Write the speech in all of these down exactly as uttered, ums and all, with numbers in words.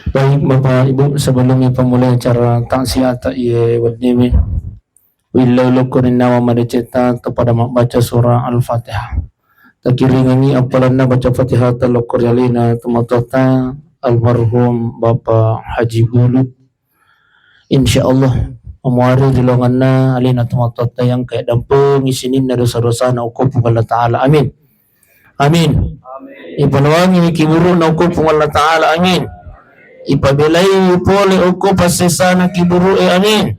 Baik, Bapak Ibu, sebelum ipamulai acara taksiata iye wenniwi, willau lokko rinnawa madecetta to pada mabbaca surah Al-Fatihah. Takiringangi appalanna baca Fatihah ta lokko ri alena tomatoatta almarhum Bapak Haji Bulu. Insya Allah, mamuare ri laonganna alena tomatoatta yang kaya dampengi sininna dosa-dosana okko Puang Allah Ta'ala. Amin. Amin. Ipaloangi kiburu'na okko Puang Allah Ta'ala. Amin. Ipabelai pole okko passesana kiburu'e. Amin.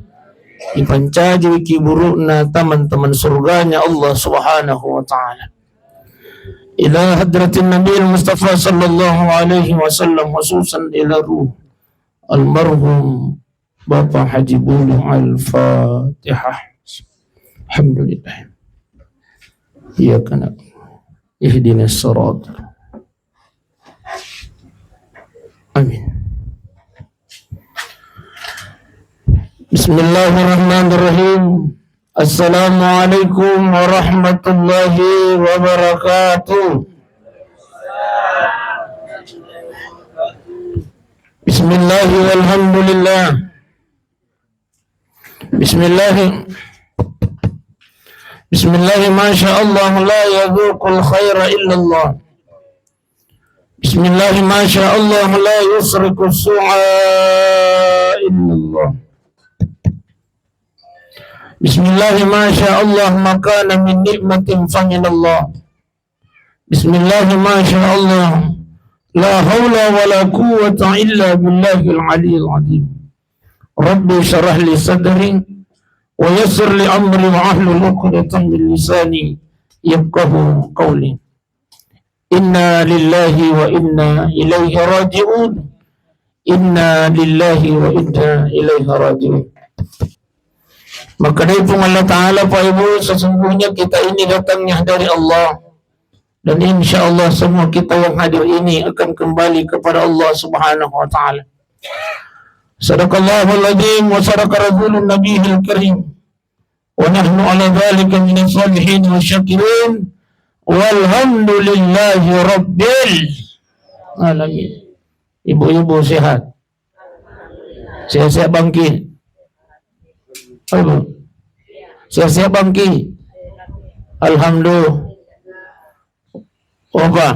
Ipancaji kiburu'na teman-teman surganya Allah Subhanahu wa Ta'ala. Ila hadratin Nabi Mustafa sallallahu alaihi wasallam, khususan ila ruh almarhum Bapak Haji Bulu. Al-Fatihah. Alhamdulillah. Iyyaka na'budu. Ihdinas siratal. Amin. Bismillahirrahmanirrahim. Assalamualaikum warahmatullahi wabarakatuh. Bismillah walhamdulillah. Bismillah. Bismillah, masya Allah, la yadzuqul khaira illallah. Bismillah, masya Allah, la yusriqus su'a illallah. Bismillah, masya Allah, ma kana min ni'matin faminallah. Bismillah, masya Allah. La haula wa la quwwata illa billahil aliyil azim. Rabbi syrah li sadri wa yassir li amri wa ahlul uqdatan min lisani yafqahu qawli. Inna lillahi wa inna ilaihi raji'un. Inna lillahi wa inna ilaihi raji'un. Makkedai Puang Allah Ta'ala, Pak Ibu, sesungguhnya kita ini datangnya dari Allah. Dan insya Allah semua kita yang hadir ini akan kembali kepada Allah Subhanahu wa Ta'ala. Sadaqallahul azim wa sadaqa rasulun nabiyil karim. Wa nahnu ala dzalika minas sholihin wa syakirin. Walhamdulillahi rabbil alamin. Ibu-ibu sehat? Sehat-sehat bangki? Ibu? Sehat-sehat bangki? Alhamdulillah. Opa.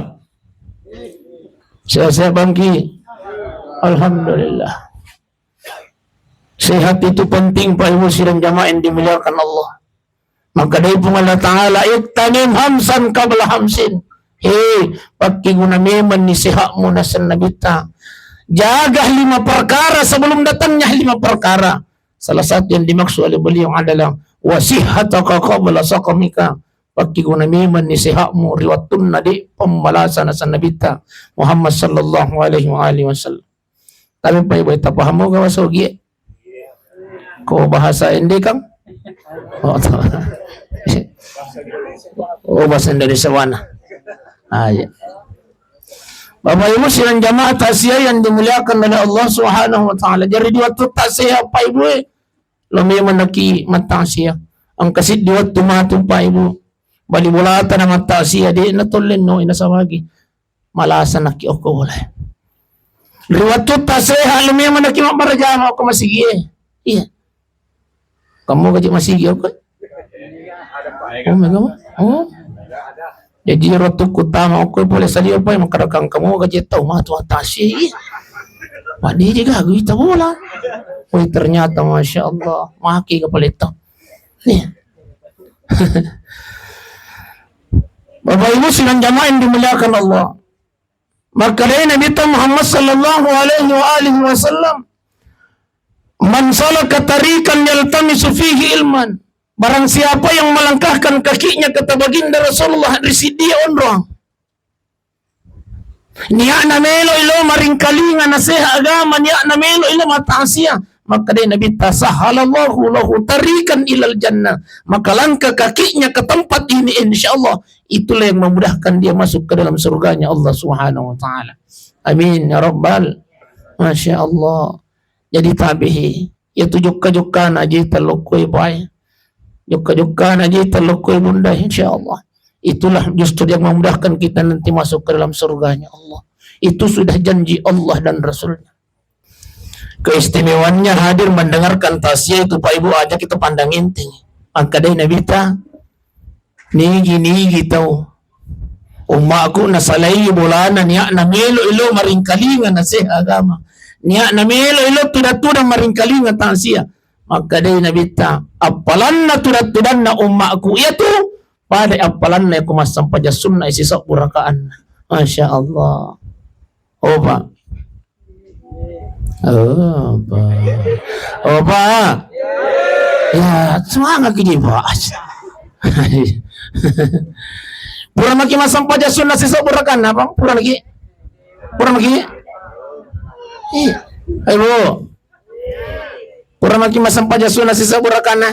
Sehat-sehat bangki? Alhamdulillah. Sehat itu penting, Pak Ibu sidang jamaah yang dimuliakan Allah. Makkedai Puang Allah Ta'ala, "Iktanim hamsan qabla hamsin." He, pakkiguna memang ni sehatmu, naseng Nabitta. Jaga lima perkara sebelum datangnya lima perkara. Salah satu yang dimaksud oleh beliau adalah, "Wa sihhataka qabla saqamika." Pakkiguna memang ni sehatmu ri wattunna de pembalasana, naseng Nabitta Muhammad sallallahu alaihi wa alihi wasallam. Tapi Pak Ibu, tapaham ga bahasa Ugie? Ko bahasa Ende, Kang? Oh, to. Oh, bahasa Indonesia mana? Ah, iya. Bapak Ibu sidang jamaah takziah yang dimuliakan oleh Allah Subhanahu wa Ta'ala. Jadi di wattu takziah, Pak Ibu, eh, lo memang naki matakziah. Engka siddi wattu matu, Pak Ibu. Bali bolata na matakziah, de na tollenno, ina samagi. Malasa naki okko bola. Ri wattu taseha, lo memang naki mabbara jama okko masigi e. Iya. Kamu gaji masigi okko? Oh, mega. Oh. Jadi ro tukku tama okko pole salio pai, makarakang kamu gaji tau matu atasi. Wah, dia juga gita bola. Woi, ternyata masya Allah, maki kepala itu. Nih. Bapak Ibu sidang jamaah yang dimuliakan Allah. Makkedai Nabitta Muhammad sallallahu alaihi wa alihi wasallam, "Man salaka tariqan yaltamisu fihi ilman." Barang siapa yang melangkahkan kakinya, kata baginda Rasulullah, ri siddi onrong. Niatna melo ilo maringkalinga naseha agama, niatna melo ilo matasia. Makkedai Nabitta, "Sahhalallahu lahu tariqan ilal jannah." Maka langkah kakinya ke tempat ini, insya Allah, itulah yang memudahkan dia masuk ke dalam surganya Allah Subhanahu wa Ta'ala. Amin ya Rabbal. Masya Allah. Jadi tabihi. Ya tu jokka-jokkana aja talokkoi bai. Jokka-jokkana aja talokkoi bunda, insya Allah. Itulah justru yang memudahkan kita nanti masuk ke dalam surganya Allah. Itu sudah janji Allah dan Rasulnya. Keistimewaannya hadir mendengarkan tausiah itu, Pak Ibu, aja kita pandang enteng. Makkadai Nabitta, nigi-nigi tau ummaku nasalai bolana nia'na melo ilo maringkalinga naseha agama. Nia'na melo ilo tudang-tudang maringkalinga tausiah. Makkadai Nabitta, appalanna tudang-tudanna ummaku iyatu, pada appalanna ko massampajang sunna sisebbu rakaanna. Masya Allah. Oh, Pak. Oh, Pak. Oh, Pak. Ya, semangat gini, Pak. Pura maki massampajang sunna sisebbu rakaanna, Pak? Pura maki? Pura maki? Ih, ayo, Bu. Pura maki massampajang sunna sisebbu rakaanna.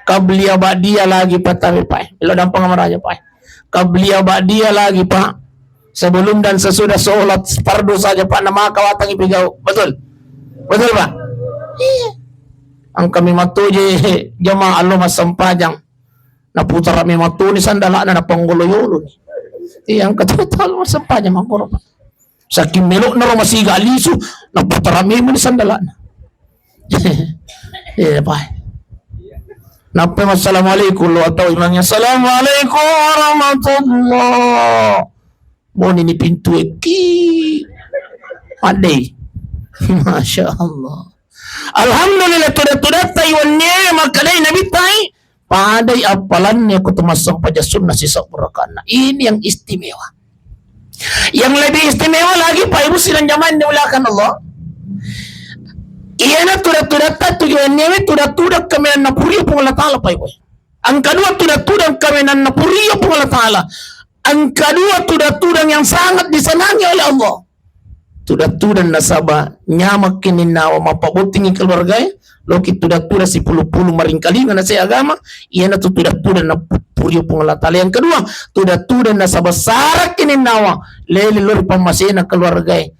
Qabliyah ba'diyah lagi, Pak, tapi, Pak. Elo dampeng maraja, Pak. Qabliyah ba'diyah lagi, Pak. Sebelum dan sesudah sholat fardu saja, Pak, namaka watangi pigau. Betul? Betul, Pak? Iya. Engka mi mattoje jamaah allo massampajang. Naputara mi mattoni sandalana, napanggolo yolo ni. Iya, engka to allo massampajang makkoro, Pak. Saking melo'na ro masiga lisu, naputara memang sandalana. Iya, Pak. Nappa, "Assalamualaikum," lo atau imangnya, "Assalamualaikum warahmatullah." Moni ni pintu eki. Adei. Masya Allah. Alhamdulillah, tuda-tudatta iwannie, makkadai Nabitta, padai appalanna ko to massampajang sunna sisebbu rakaanna. Ini yang istimewa. Yang lebih istimewa lagi, Pak Ibu sidang jamaah yang dimuliakan Allah, iyana tuda-tudatta tujuannya tudang-tudang kaminang napurio Puang Allah Ta'ala, Pak Ibu. Engka dua tudang-tudang kaminang napurio Puang Allah Ta'ala. Engka dua tudang-tudang yang sangat disenangi oleh Allah. Tudang-tudang nasaba nyameng keninnawa, mappabottingi keluargae, loki tudang-tudang sipulu-pulu maringkalinga naseha agama, iyana tu tudang-tudang napurio Puang Allah Ta'ala. Yang kedua, tudang-tudang nasaba sara keninnawa, lele lori pammasena keluargae.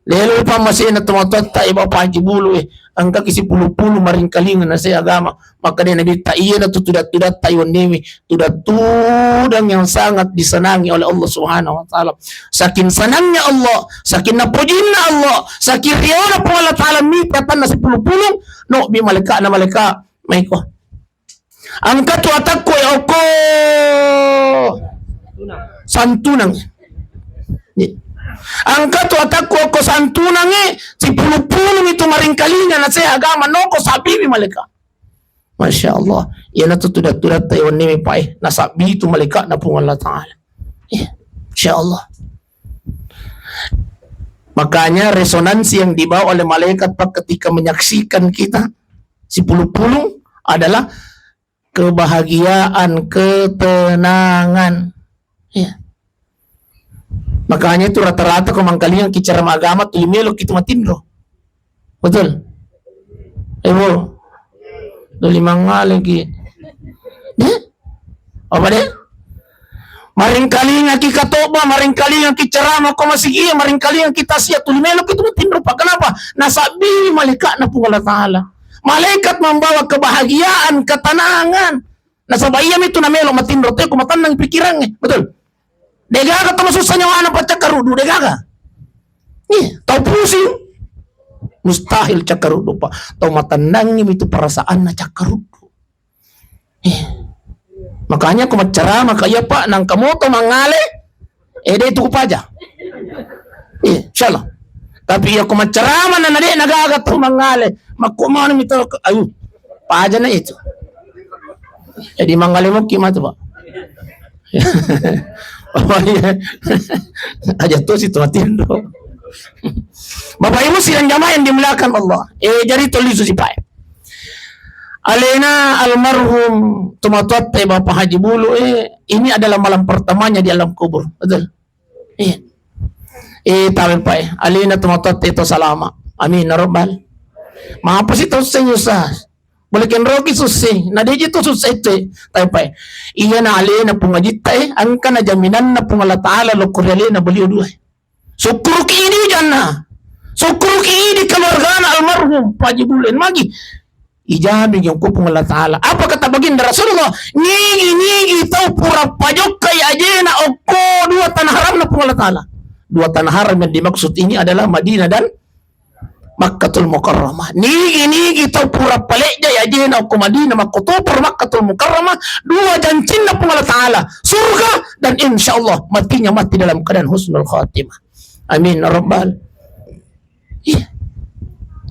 Lele pammasena tomatoatta e, Bapak Haji Bulu e, engkaki sipulu-pulu maringkalinga naseha agama. Makkadai Nabitta, iyana tu tudang-tudatta iwannewe, tudang-tudang yang sangat disenangi oleh Allah Subhanahu wa Ta'ala. Saking senangnya Allah, saking napojinna Allah, saking riona Puang Allah Ta'ala mita tanna sipulu-pulu, no bi malaikatna, malaika, maiko. Engka tu atakku ya okko santunang. Engka tu atakku okko santunang e, sipulu-pulu itu maringkalinga naseha agama, noko sabbiwi malaika. Masya Allah. Iyana tu tudang-tudatta iwannewe, Pak e, nasabbi tu malaikatna Puang Allah Ta'ala. Iya. Masya Allah. Makanya resonansi yang dibawa oleh malaikat, Pak, ketika menyaksikan kita sipulu-pulu adalah kebahagiaan, ketenangan. Iya. Makanya itu rata-rata ko mangkalingaki ceramah agama, tuli meloki tu matinro. Betul? Eh, Bu. Tuli mangaleki. Deh? Apa deh? Maringkalingaki katoba, maringkalingaki ceramah ko masigi, maringkalingaki tausiah, tuli meloki tu matinro, Pak. Kenapa? Nasabbi malaikatna Puang Allah Ta'ala. Malaikat membawa kebahagiaan, ketenangan. Nasaba iyami tu namelo matinro te ko matennang pikirangnge. Betul? Degaga tau masussa nyawana pa cakkaruddu, degaga. Iya, tau pusing. Mustahil cakkaruddu, Pak. Tau matennangngi mi tu perasaanna cakkaruddu. Iya. Makanya ko maccarama ka iya, Pak, nangka moto mangale, eh, de' tu kupaja. Iya, insyaallah. Tapi iya ko maccarama na, na de' nagaga tau mangale, makko manu mi tau, ayu, paja na itu. Jadi mangale mukki matu, Pak. Oh, iya. Aja tu situ matinro. Bapak Ibu sidang jamaah yang dimuliakan Allah. Eh, jadi tulis si Pak. Alena almarhum tomatoatta Bapak Haji Bulu, eh, ini adalah malam pertamanya di alam kubur. Betul? Iya. Eh, tabe, Pak, eh. Alena tomatoatta to salama. Amin ya rabbal. Mapa si to susah? Boleh kenroki susah. Na de' ji to susah itu, eh. Tabe, Pak, eh. Iyana alena Puang Ajitta, eh. Engkana jaminanna Puang Allah Ta'ala lokko ri alena beliau dua, eh. Sukkuruki idi ujanna. Sukkuruki idi keluargana almarhum Pak Haji Bulu e. Magi? Ijabi jengku Puang Allah Ta'ala. Apa kata baginda Rasulullah? Nigi-nigi tau pura pajokkai ajena okko dua tanah haramna Puang Allah Ta'ala. Dua tanah haram yang dimaksud ini adalah Madinah dan Makkatul Mukarramah. Nigi-nigi tau pura palejja ajena ko Madinah, makkotoparo Makkatul Mukarramah, dua jancinna Puang Allah Ta'ala, surga dan insya Allah matinya mati dalam keadaan husnul khatimah. Amin ya rabbal. Iya.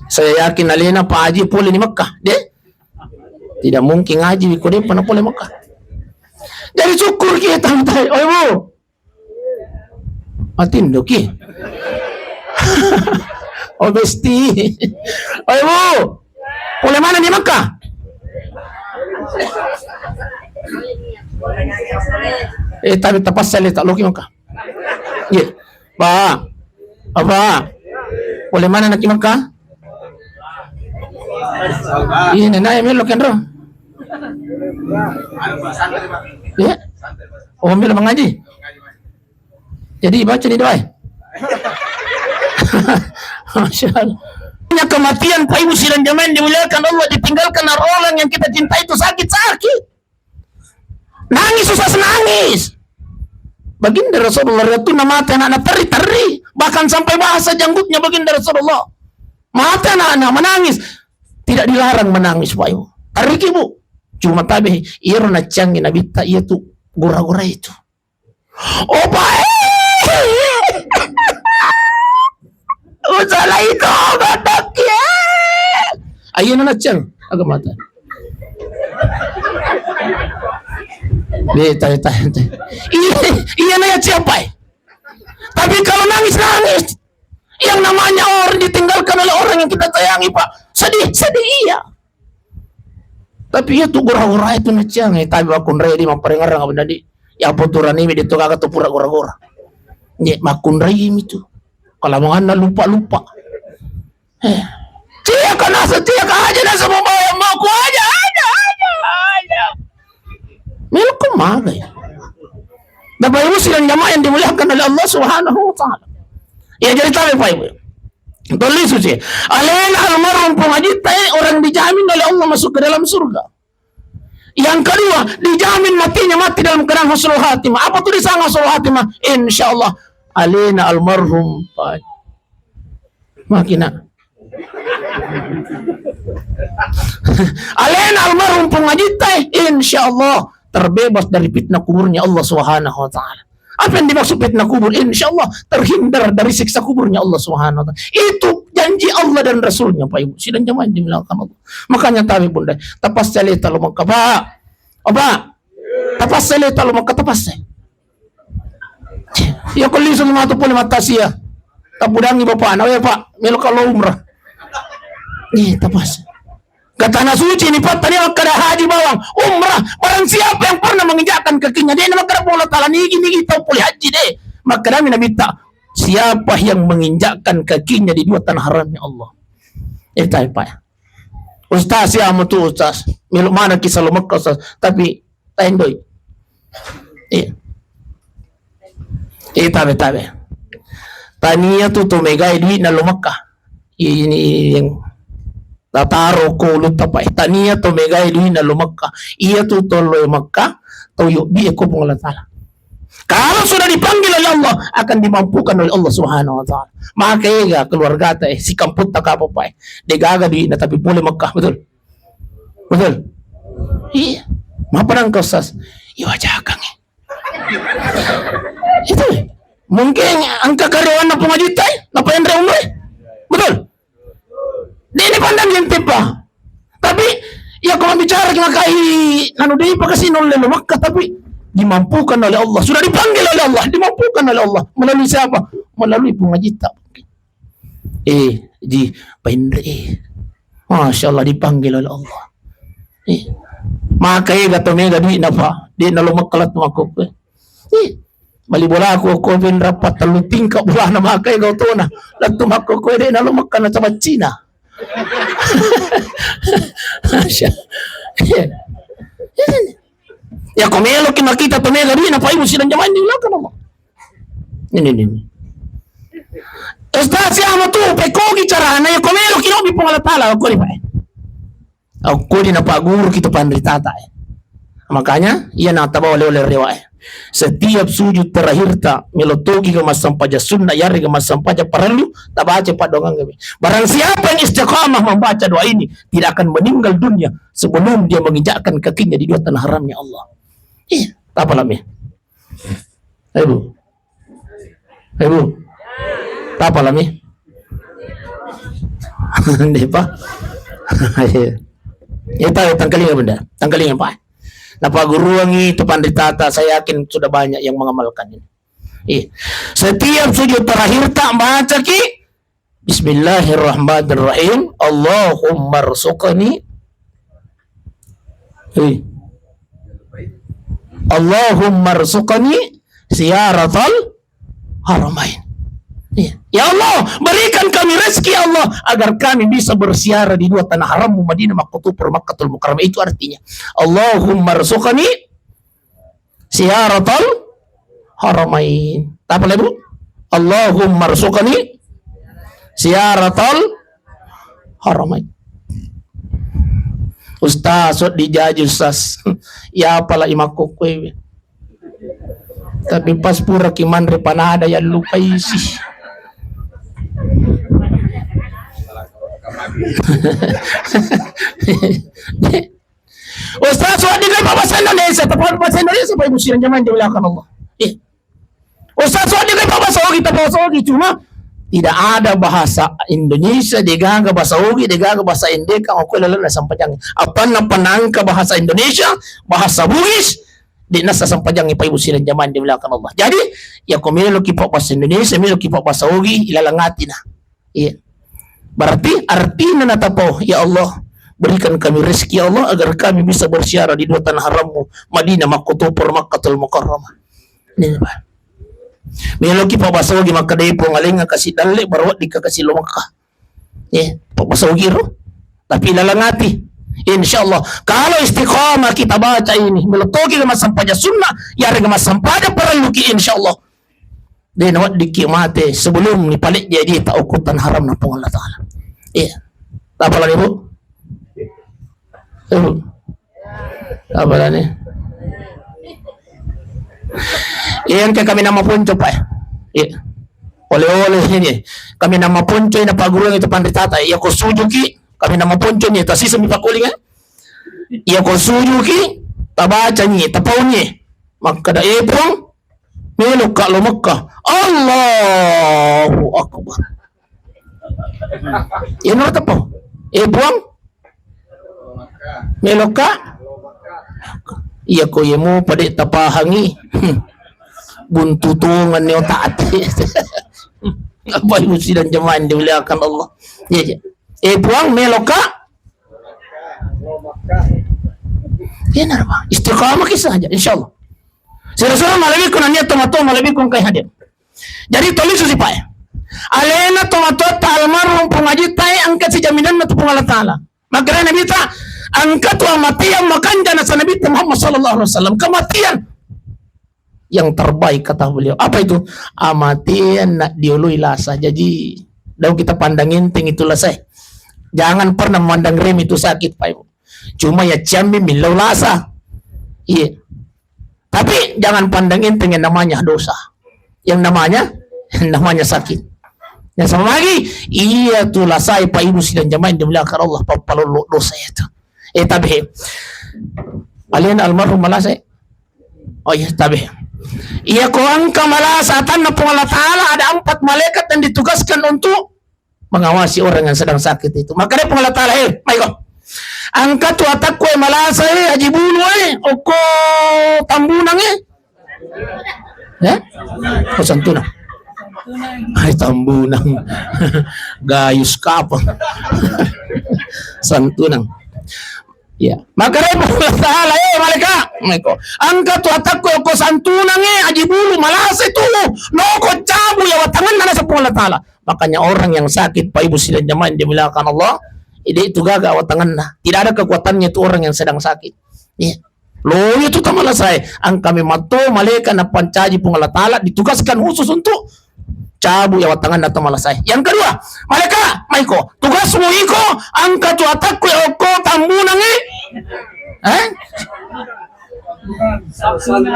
Saya yakin alena Pak Haji pole di Mekah, deh. Tidak mungkin ngaji ko depa na pole Mekah. Jadi syukur kita, oi Bu. Matindo ki. Oh, besti. Oi, Bu. Pole mana di Mekah? Eh, tapi tapassa le tak loki Mekah. Iya. Ba. Apa? Pole mana naki Mekah? Iya, nena ya melo kenro. Iya. Oh, melo mengaji. Jadi baca ni doa. Masya Allah. Hanya kematian, Pak Ibu sidang jamaah yang dimuliakan Allah, ditinggalkan orang yang kita cintai itu sakit-sakit. Nangis, susah nangis. Baginda Rasulullah itu namate anakna terri-terri. Bahkan sampai basah janggutnya Baginda Rasulullah. Mate anakna menangis. Tidak dilarang menangis, Pak Ibu. Terri ki, Bu. Cuma tabe, iyaro nacciangi Nabitta iya tu gora-gora itu. Opa, eh! Usalai tobat, Dok, ya. Ayo, nana ceng. Aga mata. Deh, tanya, tanya, tanya. Iya, iya, naya siapa, eh? Tapi kalau nangis, nangis. Yang namanya orang ditinggalkan oleh orang yang kita sayangi, Pak. Sedih, sedih, iya. Tapi iya tu gora-gora itu nacciang, eh, tapi makkunrai di mapparengerang apa tadi? Ya apa tu rani mi itu kagak tu pura gora-gora. Nye makkunrai mi tu. Kalau mau anak lupa-lupa. Eh. Cia kan asa, cia kan aja nasa mau bayar mau ku aja, aja, aja, aja. Melok kok maga ya? Bapak Ibu sidang jamaah yang dimuliakan oleh Allah Subhanahu wa Ta'ala. Ya, jadi tahu Pak Ibu. Tolli suci. Alena almarhum Puang Haji Tae orang dijamin oleh Allah masuk ke dalam surga. Yang kedua, dijamin matinya mati dalam keadaan husnul khatimah. Apa tuh disanga husnul khatimah? Insya Allah. Alena almarhum Pak. Makina. Alena almarhum Puang Haji Tae, insya Allah terbebas dari fitnah kuburnya Allah Subhanahu wa Ta'ala. Apa yang dimaksud fitnah kubur? Insya Allah terhindar dari siksa kuburnya Allah Subhanahu wa Ta'ala. Itu janji Allah dan Rasulnya, Pak Ibu. Sidang jamaah yang dimuliakan Allah. Makanya tabe bunda, tapasale talo Mekah, Pak. Apa? Tapasale talo Mekah, tapasale. Iya, ko lisu matu pole mattasia. Tapudangi bapakna, "Eh, Pak, melo kalau umrah." Ih, tapas. Ke tanah suci ni, Pak, tadi makkada haji bawang, umrah. Barang siapa yang pernah menginjakkan kakinya, deh, makkada Puang Allah Ta'ala, nigi, nigi, tau pole haji, deh. Makkadami Nabitta, siapa yang menginjakkan kakinya di dua tanah haramnya Allah. Eh, tai, Pak. Ustaz, ya, mutu, Ustaz. Melo mana kisah lo Mekah, Ustaz. Tapi, Taendoi. Iya. Iya, tabe, tabe. Tania tu to megai duit na lo Mekah. Ini yang tataro ko lu tapai. Tania to megai duit na lo Mekah. Iya tu to lo Mekah, to yobbi ko Puang Allah Ta'ala. Kalau sudah dipanggil oleh Allah, akan dimampukan oleh Allah Subhanahu wa Ta'ala. Maka ega keluarga ta, eh, si kampung tak apa, Pak, eh. Degaga duit na tapi boleh Mekah, betul? Betul? Iya. Maparang kau sas. Iya, wajakan, eh. Itu, eh. Mungkin angka karyawan na pengajutai, na penre umroh, eh. Betul? Dia ini pandang yang tipe. Tapi, ya, kalau bicara kena kai, anu, dia pakai sih nol lelo Makkah, tapi dimampukan oleh Allah. Sudah dipanggil oleh Allah, dimampukan oleh Allah. Melalui siapa? Melalui pengajita. Eh, ji, painre, eh. Masya Allah, dipanggil oleh Allah. Eh, maka ega to mega duit napa? Dia nalo Makkah lattu makko. Eh, bali bola aku, aku pin rapat telu tingkat bola na maka ega to na. Lattu makko, dia nalo Makkah na coba Cina. Masya. Ya, ko melo ki makita to mega duit napa ibu sidang jamaah di belakang Allah. Ini, ini, ini. Ustaz, siapa tu? Pekogi carana, ya, ko melo ki lobi Puang Allah Ta'ala, ko di, Pak. Aku di napa guru kita panritata, eh. Makanya, iya natabawa oleh-oleh riwayat. Setiap sujud terakhir ta, melo togi ke massempajang sunnah, yarega massempajang parellu, tabaca paddoangan kami. Barang siapa yang istiqamah membaca doa ini, tidak akan meninggal dunia sebelum dia menginjakkan kakinya di dua tanah haramnya Allah. Iya, apa lami? Ayo, Bu. Ibu, tapa lami? Depa. Ita tangkalinga benda, tangkalinga, Pak. Napaguruangi tu panritata, saya yakin sudah banyak yang mengamalkan ini. Iya. Setiap sujud terakhir tak baca ki, Bismillahirrahmanirrahim. Allahumma rzuqni. Hei. Allahumma rzuqni ziyaratal haramain. Iya. Ya Allah, berikan kami rezeki, ya Allah, agar kami bisa berziarah di dua tanah harammu, Madinah, Makkah, Makkatul Mukarramah. Itu artinya, Allahumma rzuqni ziyaratal haramain. Apa lagi, Bu? Allahumma rzuqni ziyaratal haramain. Ustaz, so dijaji, Ustaz. Ya, apala imakko kue. Tapi pas pura ki manre panada ya lupai sih. Ustaz, wedding ga bahasa Indonesia, tapi bahasa Indonesia, Pak Ibu sidang jamaah yang dimuliakan Allah. Eh. Ustaz, wedding ga bahasa Ogi, tapi bahasa Ogi. Cuma tidak ada bahasa Indonesia, degaga bahasa Ogi, degaga bahasa Endeka, aku lalu na sampajang. Apa na penangka bahasa Indonesia, bahasa Bugis, di nasa sampajang, Pak Ibu sidang jamaah yang dimuliakan Allah. Jadi, ya, ko melo ki pak bahasa Indonesia, melo ki pak bahasa Ogi, ilalang ati na. Iya. Berarti artinya natapau, "Ya Allah, berikan kami rezeki, ya Allah, agar kami bisa berziarah di dua tanah harammu, Madinah, Makkah, Makkatul Mukarramah." Ini, Pak. Meloki pabasa Ogi makkeda, "Puang, alenga kasi dalle, baru weddikka kasi lo Makkah." Iya, pabasa Ogi ro. Tapi lalang ati. Insya Allah, kalau istiqamah kita baca ini, melo toki massempajang sunnah, yarega massempajang parelluki, insya Allah. De' naweddikki mate sebelum nipalejje' ta okko tanah haramna Puang Allah Ta'ala. Iya. Apa lagi, Bu? Eh, Bu. Apa lagi? Iya, engka kami nama ponco, Pak. Iya. Oleh-oleh ini. Kami nama ponco ini, Pak Guru, itu panritata. Iya, ko sujuki, kami nama ponco ini. Tasisa mi pakuling, eh? Iya, ko sujuki, tabaca ni, tapau ni. Makkeda, "Eh, Puang, melokka lo Mekka." Allahu Akbar. Iya, nora tepo. "Eh, Puang, melokka?" Iya, ko iya mo pade tapahangi. Buntu tongan ni otak ati. Apa ibu sidang jamaah yang dimuliakan Allah? Iya, iya. "Eh, Puang, melokka?" Iya, nara, Bang. Istiqamah ki saja, insya Allah. Sira-sira malebbiku nania tomatoa malebbiku engkai hadir. Jadi toli susi pae. Alena tomatoatta almarhum Puang Aji tae engka si jaminanna tu Puang Allah Ta'ala. Makanya Nabi ta engka tu amatian makanja nasa Nabi Muhammad sallallahu alaihi wasallam. Kematian yang terbaik kata beliau. Apa itu? Amatian nak dioloi lasa. Jadi, dau kita pandang enteng itu lasa. Jangan pernah memandang remeh itu sakit, Pak Ibu. Cuma ya ciammi millau lasa. Iya. Tapi jangan pandang enteng yang namanya dosa. Yang namanya, yang namanya sakit. Yang sama lagi, iya tu lasai Pak Ibu sidang jamaah yang dimuliakan Allah, pappalollo dosa itu. Eh, tabe. Alena almarhum malasa. Oh iya, tabe. Iya, ko engka malasa atanna Puang Allah Ta'ala, ada empat malaikat yang ditugaskan untuk mengawasi orang yang sedang sakit itu. Maka dia Puang Allah Ta'ala, "Eh, mai ko. Engka tu atakku, eh, malasa, eh, Haji Bulu, eh, okko Tambunang, eh." Eh? Oh, Santunang. Hai, Tambunang. Gayus kapang. Santunang. Ya. Maka dia Puang Allah Ta'ala, "Eh, malaikat, mai ko. Engka tu atakku, okko Santunang, eh, Haji Bulu, malasa itu. Noko cabu ya watanganna," nasa Puang Allah Ta'ala. Makanya orang yang sakit, Pak Ibu sidang jamaah yang dimuliakan Allah, ide itu gaga watanganna. Tidak ada kekuatannya itu orang yang sedang sakit. Iya. Lo itu tamalasai, engka memang to malaikat napancaji Puang Allah Ta'ala ditugaskan khusus untuk cabu ya watanganna tamalasai. Yang kedua, malaikat, mai ko, tugasmu iko, engka tu atakku ya okko Tambunang, eh? Eh?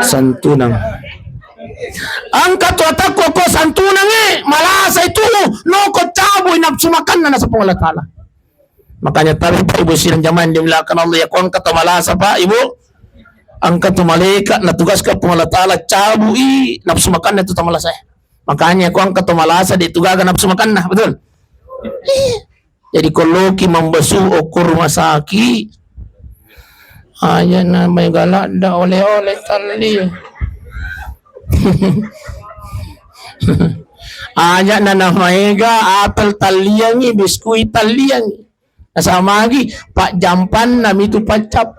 Santunang. Engka tu atakku ko santunangnge, malasai tu, noko cabui nafsu makanna nasaba Puang Allah Ta'ala. Makanya tabe, Pak, Ibu sidang jamaah yang dimuliakan Allah, ya, ko engka to malasa, Pak, Ibu, engka tu malaikat natugaska Puang Allah Ta'ala cabui nafsu makanna tu to malasa. Makanya ko engka to malasa, de tu gaga nafsu makanna, betul? Iya. Jadi ko loki mambasu okko rumah sakit, aja na maega ladda oleh-oleh talli. Aja na, na maega apel talliangi, biskuit talliangi. Nasaba magi pajjampanna mitu paccap.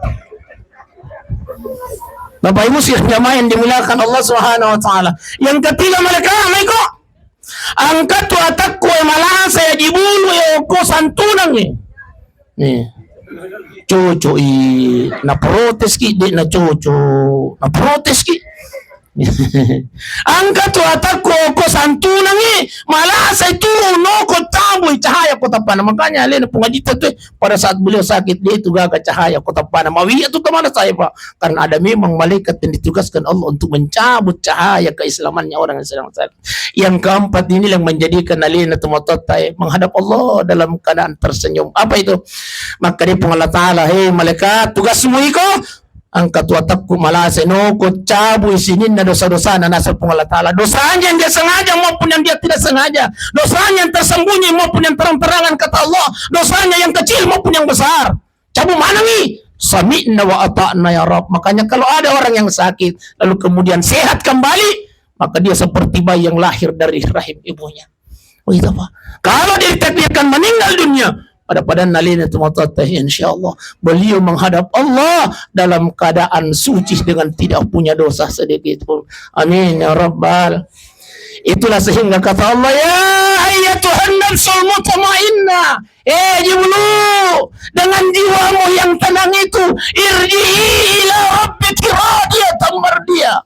Bapak Ibu sidang jamaah yang dimuliakan Allah Subhanahu wa Ta'ala. Yang ketiga, malaikat, maiko. Engka tu atakku e malasa, ya, jibulu, ya, okko santunang e. Nih. Cocok i, na protes ki, de na cocok, na protes ki. Engka tu atakku ko santunangi, malasai tu noko cabui cahaya ko tappana. Makanya alena Puang Ajitta tu, pada saat beliau sakit, de tu gaga cahaya ko tappana. Mawi tu kemana saya, Pak? Karena ada memang malaikat yang ditugaskan Allah untuk mencabut cahaya keislamannya orang yang sedang sakit. Yang keempat ini yang menjadikan alena tu matotta, eh, menghadap Allah dalam keadaan tersenyum. Apa itu? Maka dia Puang Allah Ta'ala, "Hei malaikat, tugasmu iko." Engka tu atakku malasa, noko cabui sininna dosa-dosana nasaba Puang Allah Ta'ala. Dosanya yang dia sengaja maupun yang dia tidak sengaja. Dosanya yang tersembunyi maupun yang terang-terangan, kata Allah. Dosanya yang kecil maupun yang besar. Cabu manengi. Sami'na wa ata'na ya Rabb. Makanya kalau ada orang yang sakit, lalu kemudian sehat kembali, maka dia seperti bayi yang lahir dari rahim ibunya. Begitu, Pak. Kalau ditakdirkan meninggal dunia, pada-pada nalena tu matotta, insya Allah beliau menghadap Allah dalam keadaan suci dengan tidak punya dosa sedikit pun. Amin ya Rabbal. Itulah sehingga kata Allah, "Ya ayyatuhan nafsul mutmainnah, eh jibulu, dengan jiwamu yang tenang itu, irji'i ila rabbiki radiyatan mardiyah."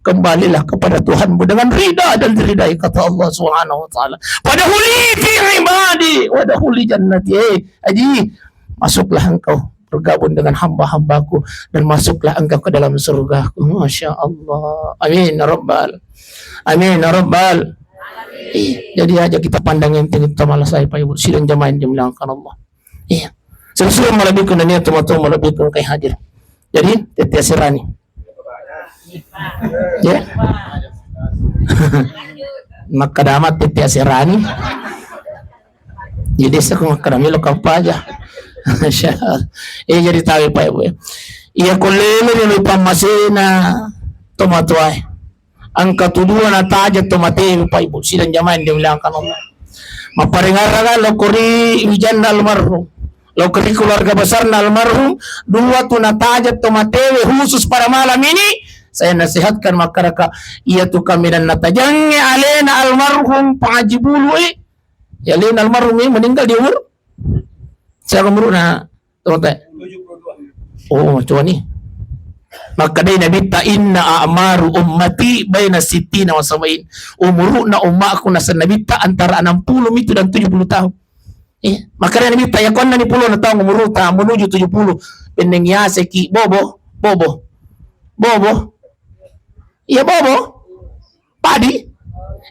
Kembalilah kepada Tuhanmu dengan rida dan diridai, kata Allah Subhanahu wa Ta'ala. "Fadkhuli fi ibadi wadkhuli jannati." Eh, Haji, masuklah engkau bergabung dengan hamba-hambaku dan masuklah engkau ke dalam surgaku. Masya Allah. Amin ya Rabbal. Amin ya Rabbal. Eh, jadi aja kita pandang enteng itu malah saya, Pak Ibu. Sidang jamaah yang dimuliakan Allah. Iya. Sesuai malebbiku dan niat teman-teman malebbiku kai hadir. Jadi, tette aserani. Ya. Makkadama tette aserani. Jadi, saya makkadama lo kappa aja. Masya Allah. Eh, jadi tahu, Pak Ibu, ya. Iya, ko lele ni pammasena tomatoae. Engka tu dua natajeng to matewe, Pak Ibu, sidang jamaah yang dimuliakan Allah. Mapparengaranga lokko ri wijanna almarhum, lokko ri keluarga besarna almarhum, dua tu natajeng to matewe khusus pada malam ini. Saya nasihatkan masyarakat, iya tu kaminang natajengnge alena almarhum Pak Haji Bulu e. Ya, alena almarhum e meninggal di umur, saya umur na Tau te? Oh, coba ni. Makkadai Nabitta, "Inna a'maru ummati baina sittina wa sab'in." Umuruna ummaku, naseng Nabitta, antara enam puluh mitu dan tujuh puluh tahun. Eh, makkadai Nabitta, iya ko enneng puluh na taung umuruta menuju tujuh puluh. Benneng yaseki, bobo, bobo. Bobo. Iya, bobo. Padi?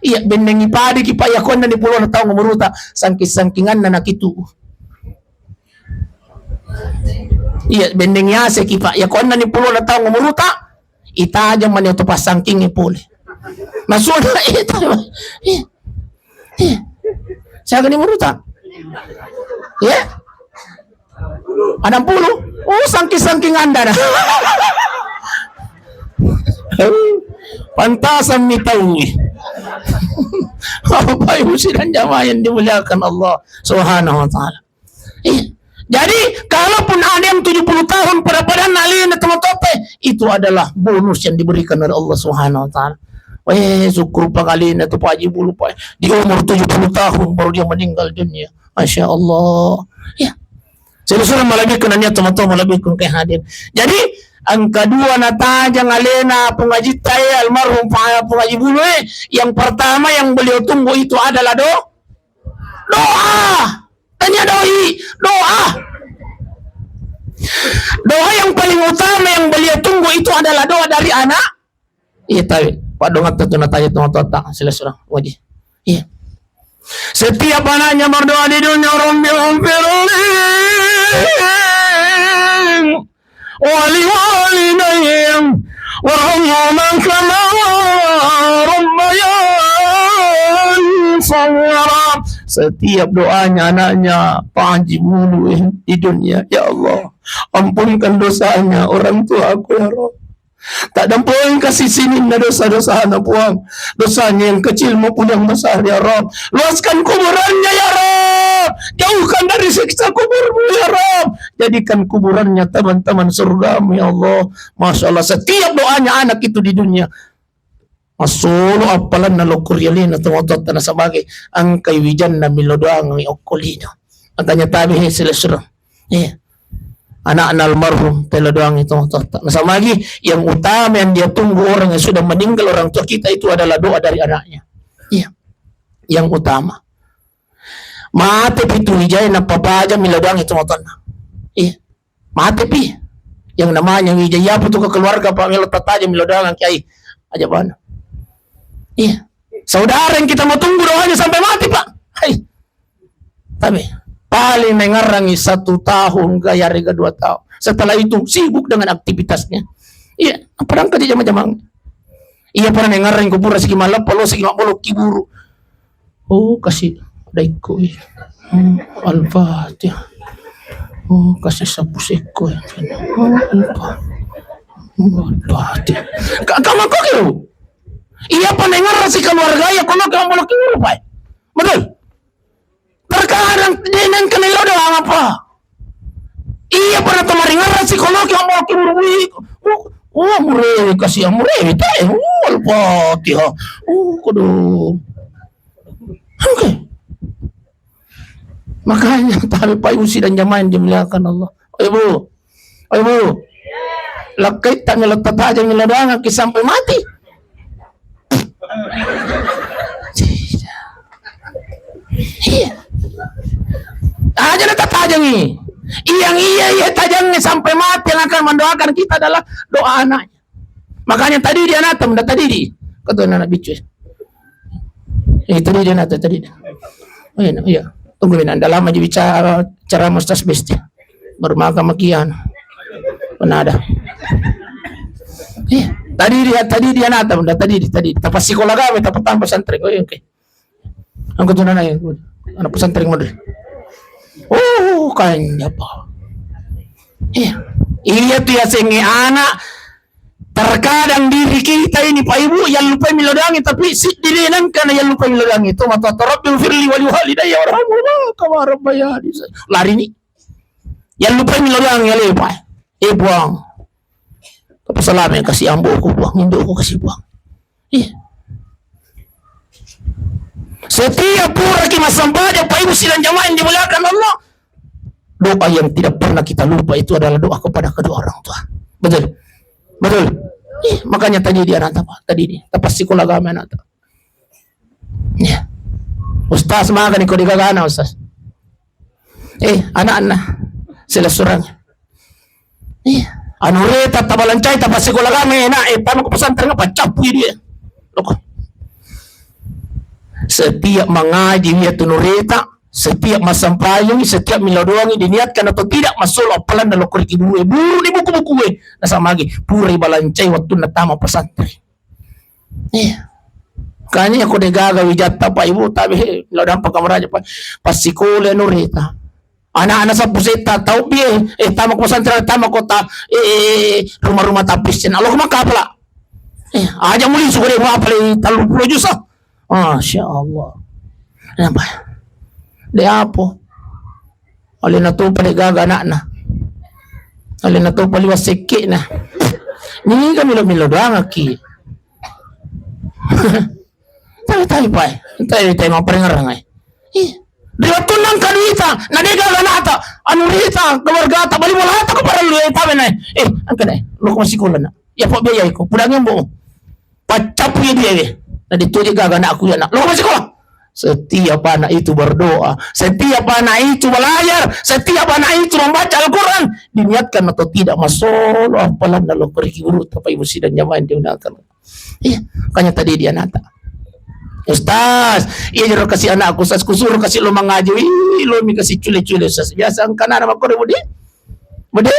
Iya, bennengi padi ki, Pak, iya ko enneng puluh na taung umuruta, sangking-sangkinganna nakitu. Iya, benneng yase ki, Pak, iya ko enneng puluh na taung umuruta, itajeng mani oto passangkingi pole. Masuna itu. Iya. Iya. Siaga ni umuruta? Iya. Enam puluh? Oh, sangking-sangking Anda dah. Pantasan mi taui. Bapak Ibu sidang jamaah yang dimuliakan Allah Subhanahu wa Ta'ala. Iya. Jadi, kalaupun ada yang tujuh puluh tahun pada-pada nalina teman tope, itu adalah bonus yang diberikan oleh Allah Subhanahu wa Ta'ala. Eh, syukur pangalina tu Pak Haji Bulu, Pak. Di umur tujuh puluh tahun baru dia meninggal dunia. Masya Allah. Ya. Seluruh malebbiku nania teman-teman malebbiku ke hadir. Jadi, engka dua natajang alena Puang Haji Tae, almarhum Pak Puang Haji Bulu, eh. Yang pertama yang beliau tunggu itu adalah do-, doa. Tanya doi, doa. Doa yang paling utama yang beliau tunggu itu adalah doa dari anak. Iya, tapi Pak Dongat tentu natanya teman-teman tak selesai orang wajib. Iya. Setiap anaknya berdoa di dunia, "Rabbi ghfirli wali walidayya warhamhuma kama rabbayani shaghira." Setiap doanya anaknya Pak Haji Bulu, eh, di dunia, "Ya Allah, ampunkan dosanya orang tuaku, ya Rabb." Tak dampengka sininna dosa-dosana, Puang. Dosanya yang kecil maupun yang besar, ya Rabb. Luaskan kuburannya, ya Rabb. Jauhkan dari siksa kuburmu, ya Rabb. Jadikan kuburannya taman-taman surgamu, ya Allah. Masya Allah, setiap doanya anak itu di dunia, massolo appalanna lokko ri alena tomatoatta, nasaba engkai wijanna millau doangengngi okko lino. Makanya tabe, he, silessureng. Iya. Anakna almarhum, telo doang itu. Nasaba lagi, yang utama yang dia tunggu orang yang sudah meninggal orang tua kita itu adalah doa dari anaknya. Iya. Yang utama. Mate pi tu wijai napapaja millau doang itu motorna. Iya. Mate pi. Yang namanya wijai apa tu ke keluarga, Pak, melo tataja millau doang, kiai. Aja bana. Iya. Saudara yang kita mau tunggu doanya sampai mati, Pak. Hai. Tapi paling mengarangi satu tahun, gaya rega dua tahun. Setelah itu sibuk dengan aktivitasnya. Iya, padahal kerja jama-jamang. Iya, pernah mengarangi kuburan segi malam, palo segi malam, kiburu. Oh, kasih daiko, iya. Hmm, Al-Fatihah. Oh, kasih sabu seko, iya. Oh, Al-Fatihah. Oh, Al-Fatihah. Ka-, kamu kok gitu? Iya, pernah mengarangi si keluarga, ya, kono kamu kiburu, Pak. Betul? Terkadang de' nengka nelo doang apa. Iya, pernah temaringerang si kono ki ambo ki buru wi. Oh, oh, murewe kasih murewe te. Oh, Al-Fatihah. Oh, kudu. Oke. Makanya tapi Pak Ibu sidang jamaah yang dimuliakan Allah. Pak Ibu, Pak Ibu, lakkai tak ngelak tajang ngelak doang ki sampai mati. Iya. Aja na tajangi. Yang iya, iya tajangi sampai mati yang akan mendoakan kita adalah doa anaknya. Makanya tadi dia natam, dah tadi di. Kata anak bicu. Eh, tadi dia natam, tadi dia. Oh, iya, iya. Tunggu, Bina. Dah lama aja bicara ceramah Ustaz Besti. Baru makan makian. Pernah ada. Iya, tadi dia, tadi dia natam, dah tadi, tadi. Tapas sekolah kami, tapas tanpa santri. Oh, iya, oke. Angko tu nana, anak pesantren model. Oh, kanya apa? Iya. Iya tu ya senge anak. Terkadang diri kita ini, Pak Ibu, yang lupa milodangi, tapi si diri nangkana yang lupa milodangi. Itu mata Rabbi firli wali walidayya warhamhuma kama rabbayani. Lari ni. Yang lupa milodangi ya lepa. Eh, Puang. Apa salame kasih amboku, Puang, indoku kasih, Puang. Iya. Setiap pura ki massempajang, Pak Ibu sidang jamaah yang dimuliakan Allah, doa yang tidak pernah kita lupa itu adalah doa kepada kedua orang tua. Betul? Betul? Iya, makanya tadi dia anak apa? Tadi dia. Tapas sekolah agama anak. Iya. Ustaz, makan iko di gagana, Ustaz. Eh, anak-anak. Sila surang. Iya. Anu reta tabalancai, tapas sekolah kami, nak, eh, tama ke pesantren apa? Capu dia. Loko. Setiap mengaji, dia tu nureta, setiap massempajang, setiap milodoangi, diniatkan atau tidak, masuk apalan dalam kori kiburu, eh, buru di buku-buku, eh. Nasaba magi, pura balancai waktu natama pesantren. Iya. Kanya ko de gaga wijatta, Pak Ibu, tapi lo dampak kameraja, Pak. Pas sekolah nureta. Anak-anak sapu seta tau bie, eh, tama ko pesantren, tama kota, eh, eh, eh, rumah-rumah tapis. Lo kemaka pala? Eh, aja muli suka de apa le tellu pulo jus. Masya Allah. Kenapa? De apa? Alena topa de gaga anakna. Alena topa liwa sekke'na. Niga milo-milo doangaki. Tapi, tapi, Pak, tapi, tapi, mapparengerang, eh. Iya. Di waktu nangka duita, na de gaga anakta, anu rita, keluargata, bali bolata, ko parellu, eh, tabe, eh. Eh, angka, eh, lo ko masikola, nak. Ya, Pak, biaya iko. Pudangi ambo. Paccapu ya dia, eh. Na de toje gaga anakku ya, nak. Lo ko masikola. Setiap anak itu berdoa, setiap anak itu belajar, setiap anak itu membaca Al-Quran, diniatkan atau tidak, masolo hafalanna lo ri kuburutta, Bapak Ibu sidang jamaah yang dimuliakan. Iya, makanya tadi dia nata. Ustaz, iya jero kasi anakku, Ustaz, kusuruh kasi lo mangaji, wih, lo mi kasi cule-cule, Ustaz. Biasa engka anak-anak makkoro, Budi? Budi?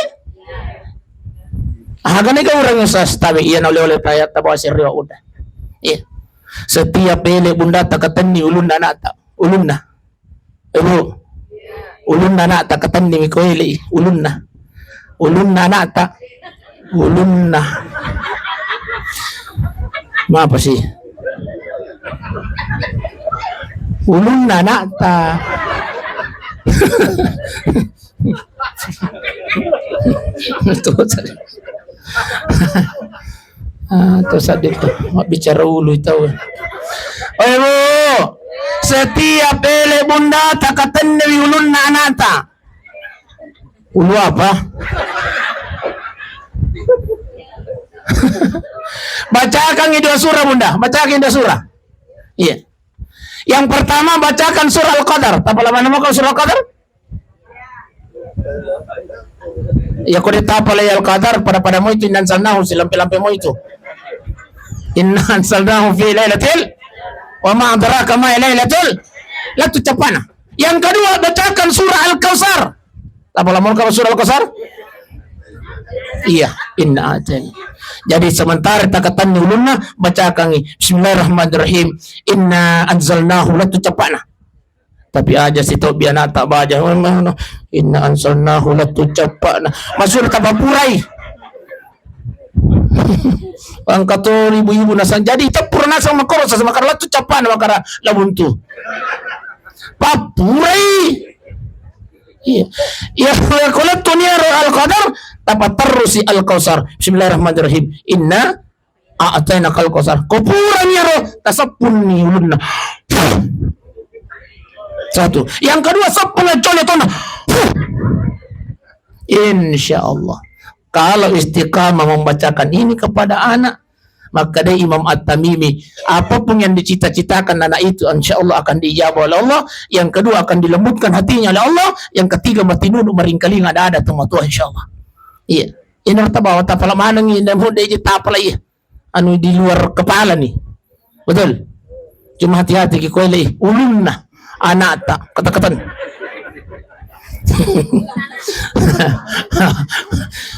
Ah, gane gaurang, Ustaz, tapi iya na oleh-oleh tayat tabawa serio udah. Iya. Setiap pele bunda takatenni ulunna anakta, ulunna. Ibu, ulunna anakta katenni mi ko elei, ulunna. Ulunna anakta. Ulunna. Mapa sih? Ulunna anakta. Tuh, Ah, to sadde to. Mabbicara ulu tau. Oi, Bu. Setiap pele bunda takatenniwi ulunna anakta. Ulu apa? Bacakan dua surah, Bunda. Bacakan dua surah. Iya. Yang pertama, bacakan surah Al-Qadar. Tapalama nama kau surah Al-Qadar? Ya, ko de tapalai Al-Qadar, pada-pada mo itu, inna anzalnahu, silampe-lampe mo itu. Inna anzalnahu fi lailatil, wa ma adraka ma lailatul, latu capana. Yang kedua, bacakan surah Al-Kautsar. Tapalama ka surah Al-Kautsar? Iya, inna a'taina. Jadi sementara takatenni ulunna, bacakangi Bismillahirrahmanirrahim. Inna anzalnahu, latu capana. Tapi aja sitobbi anakta baja. Inna anzalnahu latu capana. Masuk tapappurai. Angka to ibu-ibu nasang. Jadi teppur nasang makoro sasa makara latu capana makara labuntu. Pappurai. Iya. Iya, ko lettu ni ro Al-Qadar, tapatterrusi Al-Kautsar. Bismillahirrahmanirrahim. Inna a'tainakal kautsar. Ko purani ero, taseppunni ulunna. Satu. Yang kedua, seppung accole tona. Insya Allah. Kalau istiqamah membacakan ini kepada anak, maka dai Imam At-Tamimi, apapun yang dicita-citakan anak itu, insya Allah akan diijabah oleh Allah. Yang kedua, akan dilembutkan hatinya oleh Allah. Yang ketiga, matinunu maringkalinga ada-ada tau matua, insya Allah. Iya. Ini rata bawa tapala manengi, namun dia je tapala, iya. Anu di luar kepala nih. Betul? Cuma hati-hati ki koe lei ulunna anakta kata-katan.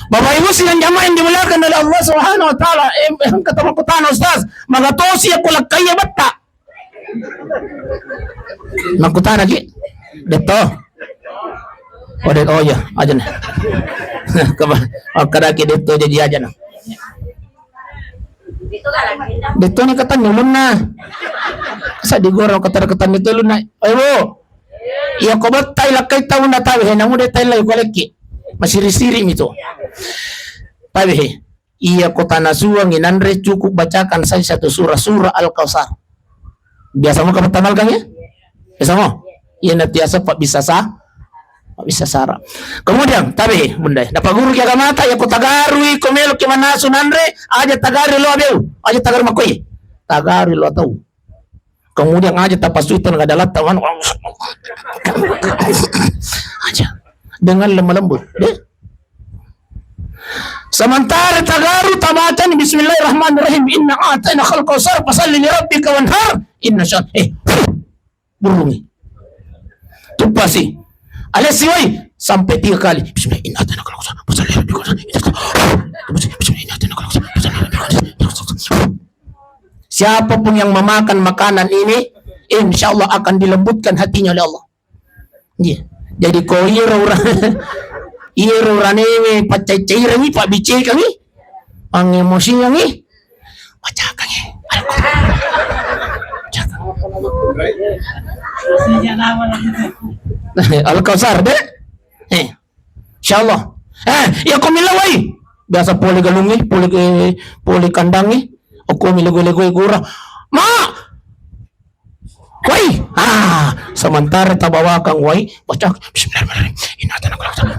Bapak Ibu sidang jamaah yang dimuliakan oleh Allah Subhanahu wa Ta'ala, em, em, kata makutana Ustaz, magatosi aku lakkai ya betta. Makkutana ki, Detto. Oh, det-, oh iya, aja na. Kaba-, oh, kada ki Detto jadi aja na. Detto ni katan ulunna. Sa digoro kata katan itu ulunna. Ayo, Bu. Iya ko bettai lakkai tahu na tahu he namu dettai lai ko lekki. Masiri-siri mi tu. Tahu he. Iya ko tanasuangi nanre cukup bacakan saja satu surah, surah Al-Kautsar. Biasa mo kapatamalkan ya? Biasa mo? Iya na tiasa pak bisa sa, pak bisa sara. Kemudian, tabe, bunda, dapat guru ki agamata, iya ko tagarui, ko melo ki manasu nanre, aja tagarui lo abeu, aja tagarui makoi, tagarui lo tau. Kemudian aja tapasui tenaga dalam tawan. Aja. Dengan lemah lembut. Deh. Sementara tagaru tabacani Bismillahirrahmanirrahim. Inna a'tainakal kautsar fasalli li rabbika wanhar. Inna syan-, eh, burungi. Tupasi. Alessi wai. Sampai tiga kali. Bismillah, inna a'tainakal kautsar. Fasalli li rabbika wanhar. Inna syan-, tupasi. Bismillah, inna a'tainakal kautsar. Fasalli li rabbika wanhar. Siapapun yang memakan makanan ini, insya Allah akan dilembutkan hatinya oleh Allah. Iya. Jadi ko iyaro ura-, iyaro uranewe paccai-cairangi, pabbicaikangi, pangemosiangi, bacakangi. Bacakangi. Al-Kautsar, deh. Eh. Insyaallah. Eh, iya ko millau wai. Biasa pole galungnge, pole, eh, pole kandangnge. Okko mi lego-lego gura. Ma! Wai! Ah, sementara tabawakang wai, baca bismillahirrahmanirrahim. Inna a'tainakal kautsar.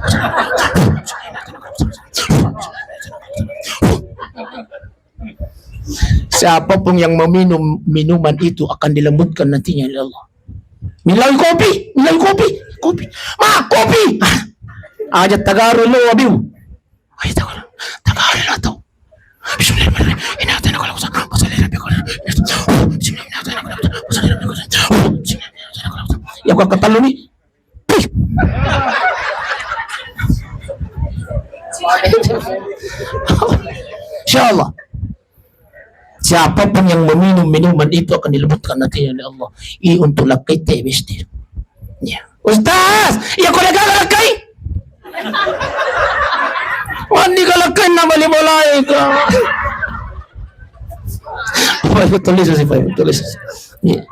Siapapun yang meminum minuman itu akan dilembutkan nantinya oleh Allah. Millau kopi, millau kopi, kopi. Ma, kopi. Ah, aja tagaru lo abiu. Aja tagaru, tagaru lo tau. Bismillahirrahmanirrahim. Inna a'tainakal kautsar. Fasalli li rabbika wanhar. Bismillahirrahmanirrahim. Inna a'tainakal kautsar. Fasalli li rabbika wanhar. Bismillahirrahmanirrahim. Ya, gua ketalu nih. Insya Allah. Siapapun yang meminum minuman itu akan dilebutkan nantinya oleh Allah. I untuk lakkai te besti. Ya. Ustaz, iya ko de' gaga lakkai? Mandi ga lakkai na bali bolae ka. Apa itu tulis sih, Pak? Tulis. Iya.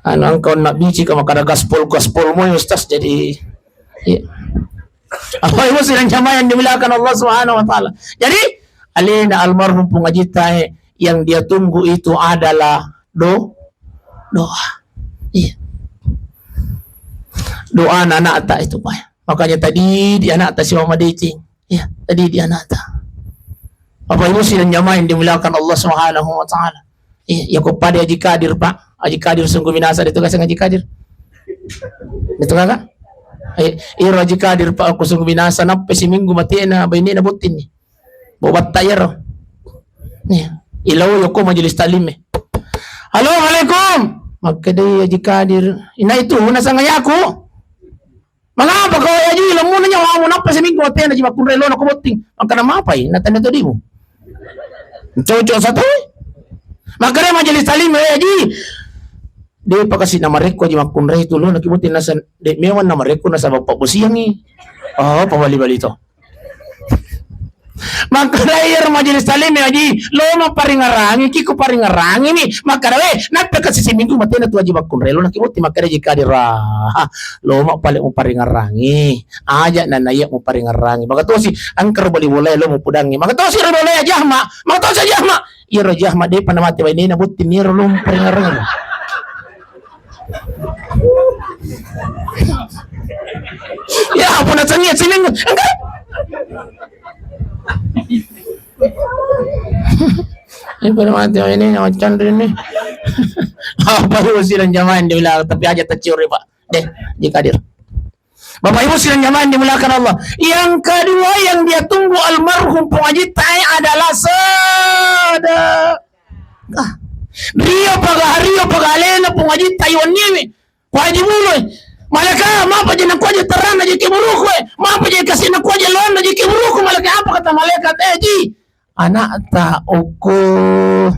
Anu engkau nak biji ka makkada gaspol, gaspol mo, Ustaz, jadi, iya. Apa ibu sidang jamaah yang dimuliakan Allah Subhanahu wa Ta'ala. Jadi, alena almarhum Pung Aji Tae yang dia tunggu itu adalah do-, doa. Iya. Doa anak-anak tak itu, Pak. Makanya tadi di anak tak si Mama Deceng. Iya, tadi di anak tak. Bapak Ibu sidang jamaah yang dimuliakan Allah Subhanahu wa Ta'ala. Iya, ya ko pada Haji Kadir, Pak. Haji Kadir sungguh binasa itu kasih Haji Kadir. Itu kakak? Iya, iro Haji Kadir, Pak, aku sungguh binasa. Nappa siminggu matena bainena botting ni. Bo batta iyaro. Nih, ilau yoko majelis taklim e. Halo, Assalamualaikum. Makkedai Haji Kadir, ina itu, nasanga yaku. Mangapa kau Haji, lemuna nyawamu, nappa seminggu watena ji makkunrai lona ko botting. Makkada mapai, natanya todimu. Cocok satu. Makkada majelis taklim, eh, Haji. De' pakasi namarekko ji makkunrai tu lona ki botting nasa, de' memang namarekko nasaba pabbosiangi. Oh, pabali-bali to. Makkeda iyaro majelis taklim, Haji, lo maparingarangi ki, ku paringarangi mi. Makkeda, we, nappa kasi siminggu matena tu Haji makkunrai lo, naki botting. Makkeda Haji Kadir, ah, lo ma pale muparingarangi. Aja na naiya muparingarangi. Maka tosi engka ro bali bolae lo mupudangi. Maka tosi ro bolae Haji Ahmad. Maka tosi Haji Ahmad. Iyaro Haji Ahmad de'pa namate bainena botting, iyaro lo muparingarangi. Ya, apa nasangnya sini? Enggak. Ini pada mati ini nyawa candri ini. Apa lu sidang jamaah yang dibilang, tapi aja tercium, Pak. Deh, Haji Kadir. Bapak Ibu sidang jamaah yang dimuliakan Allah. Yang kedua yang dia tunggu almarhum Pung Haji Tae adalah sedekah. Rio paga, rio paga alena Pung Haji Tae wenniwi. Ko Haji Bulu e. Maleka, mapa je nakuaje terana je keburuku e. Mapa je kasi nakuaje lona je keburuku. Maleka, apa kata malaikat? Eh, Ji. Anakta okko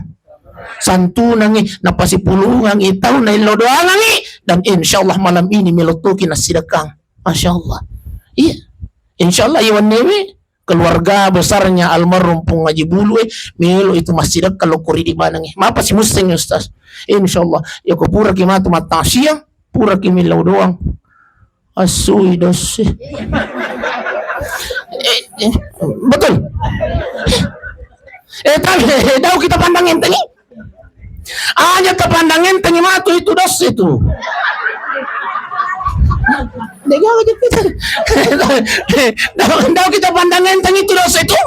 santunangi, napasipulungangi tau naillo doangangi, dan insyaallah malam ini melotoki nassidekang. Masya Allah. Iya. Insyaallah iya wennewe keluarga besarnya almarhum Pung Haji Bulu e melo itu massidekang lokko ridi manengi. Mapa si musseng Ustaz? Insyaallah. Ya ko pura ki matu mattasia, pura ki millau doang. Assui dosse. Eh, eh, betul. Eh, tapi, eh, dau kita pandang entengi. Aja tapandang entengi matu itu dosse tu. Dega aja kita. Dau, dau kita pandang entengi itu dosse tu.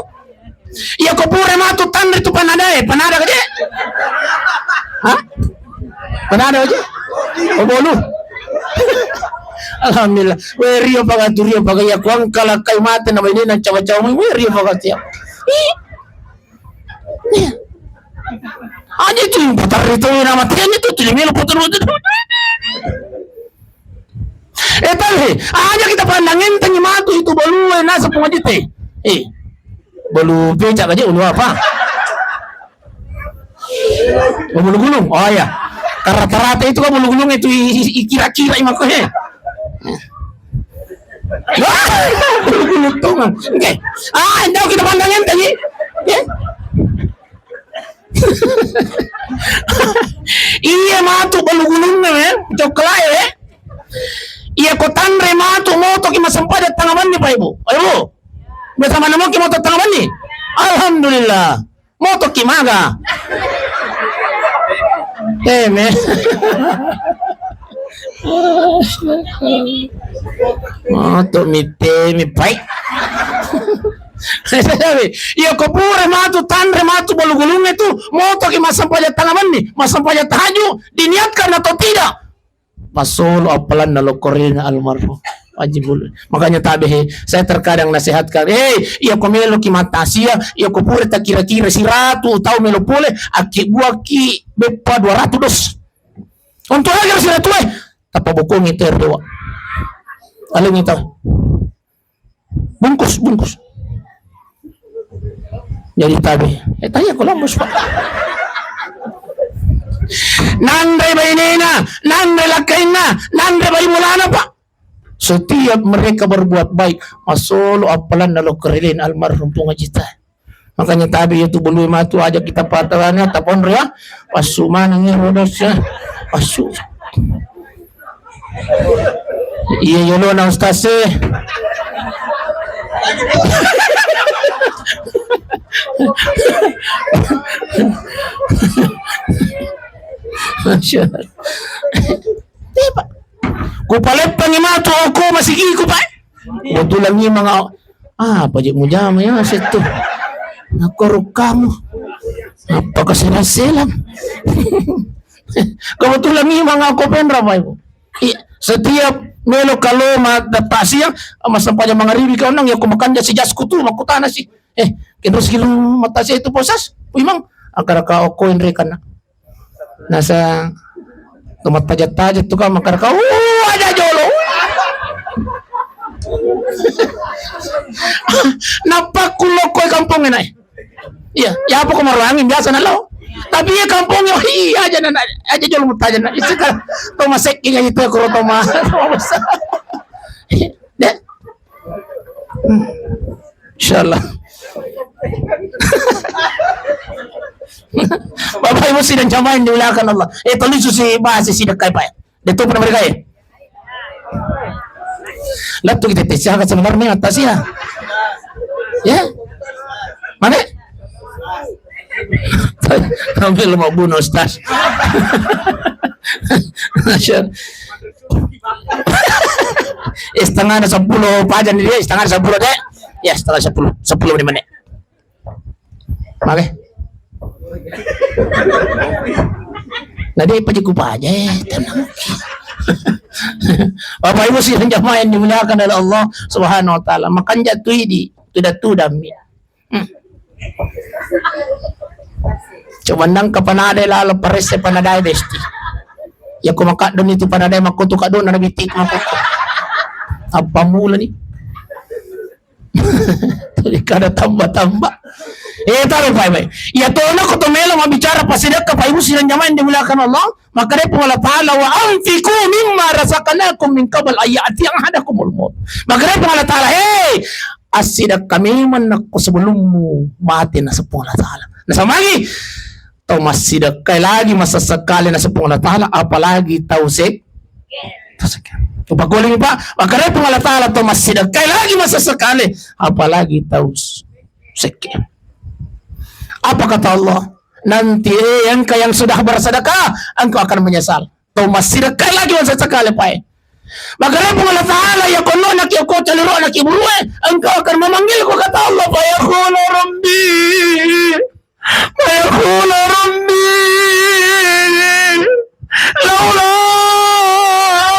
Iya ko pura matu tanre tu panadae, panada aja. Hah? Panada aja? Oh, bolu. Alhamdulillah. We rio paga tu rio paga iya kuang kalakai mate na bainena cawa-cawa we rio paga tiap. Ih. Aja tu patar itu nama tanya tu tu melo putar putar. Eh, tapi, aja kita pandang entengi matu itu bolu, eh, nasa Pung Haji Tae. Eh, bolu becak aja, bolu apa? Oh, bolu gulung. Oh, iya. Karata-rata itu kan bolu gulung itu i-, i-, i-, kira-kira i mako, eh. Wah, bolu gulung tuh, Mang. Oke. Ah, enggak kita pandang entengi. Eh? Iya matu bolu gulungnge, men. Coklat, eh. Iya ko tanre matu motoki massempajang tengnga benni, Pak Ibu. Pak Ibu. Biasa mana moki moto tengnga benni? Alhamdulillah. Motoki maga. Eh, men. Moto mite mi pai. Iya ko pura matu tanre matu bolu gulungnge tu, motoki massempajang tengnga benni, massempajang tahajud, diniatkan atau tidak? Masolo appalanna lokkorena almarhum Haji Bulu. Makanya tabe he, saya terkadang nasihatkan, "Hei, iya ko melo ki matasia, iya ko pura takira-kira siratu tau melo pole, akki buaki beppa dua ratu dos. Untuk lagi siratu eh, tappa bokongi terdewa. Alungi tau." Bungkus, bungkus. Jadi tabe. Eh, tanya Columbus, Pak. Nanre bainena, nanre lakkainna, nanre bai mulana, Pak. Setiap mereka berbuat baik, masolo appalanna lokkorena almarhum Puang Haji Tahe. Makanya tabe iya tu bulu matu aja kita patarana taponro ya. Passu maneng ya rodos ya. Passu. Iya, yolo na Ustaz eh. Masya Allah. Iya, Pak. Kupaleppangi matu oko masigiku, Pak. Kebetulan memang a-, apa je mujama ya situ. Nakko rukkamu. Apa kasela-selam. Kebetulan memang aku penra, Pak Ibu. Iya, setiap melo kalo ma-, dapat siang, massempajang mangaribi kau nang, ya, aku makan dia si jasku tu, makutana si. Eh, kenro si lu mata saya itu posas, memang, agar kau koin rekana. Nasa, tu mattaja-taja tu kau, makkada kau, "Uh, aja jolo." Nappa kulokko kampung enai. Iya, ya apa ko marangin biasa nalo. Tapi ya kampung yo, iya aja nana, aja jolo muttaja na. Itu kan, to masekki kan itu, kuro to ma-, to ma-, deh. Insyaallah. Bapak Ibu sidang jamaah yang dimuliakan Allah. Eh, toli susi bahasa sidang kai, Pak. Dia tu pernah mereka ya? Lah tu kita tes siapa sebenarnya atas ya? Ya? Mana? Sampai lu mau bunuh Ustaz. Masya Allah. Eh, setengah na sepuluh paja nih dia, setengah na sepuluh deh. Ya, setengah sepuluh, sepuluh menit. Mage. Nah, dia paja ku paja, eh, tenang. Bapak Ibu sidang jamaah yang dimuliakan oleh Allah Subhanahu wa Ta'ala, makanja tu idi, tuda-tuda mi. Hmm. Coba nang kapanadai lalo paresse panadai besti. Ya ko makaddoni tu panadai makko tu kaddona na bitik makko. Apa mula ni? Kada tambah-tambah. Eh, tahu, Pak, Pak. Ya, tono ko to melo mabbicara passidekka, Pak Ibu sidang jamaah yang dimuliakan Allah. Makkedai Puang Allah Ta'ala, "Wa anfiqu mimma razaqnakum min qabl an ya'tiya ahadakumul maut." Makkedai Puang Allah Ta'ala, "Hei, assidekka memang nakko sebelummu mate," naseng Puang Allah Ta'ala. Naseng magi, tau massidekkai lagi masesekale naseng Puang Allah Ta'ala, apalagi tau se-, tau sekke. Upakkuling, Pak, makkedai Puang Allah Ta'ala, tau massidekkai lagi masesekale, apalagi tau s-, sekke. Apa kata Allah? Nanti, eh, engkau yang sudah bersedekah, engkau akan menyesal. Tau massidekkai lagi masesekale, Pak. Makkedai Puang Allah Ta'ala, ya konno naki ko caliro naki burue, engkau akan memanggilku, kata Allah, fa yaqulu rabbi, fa yaqulu rabbi, laula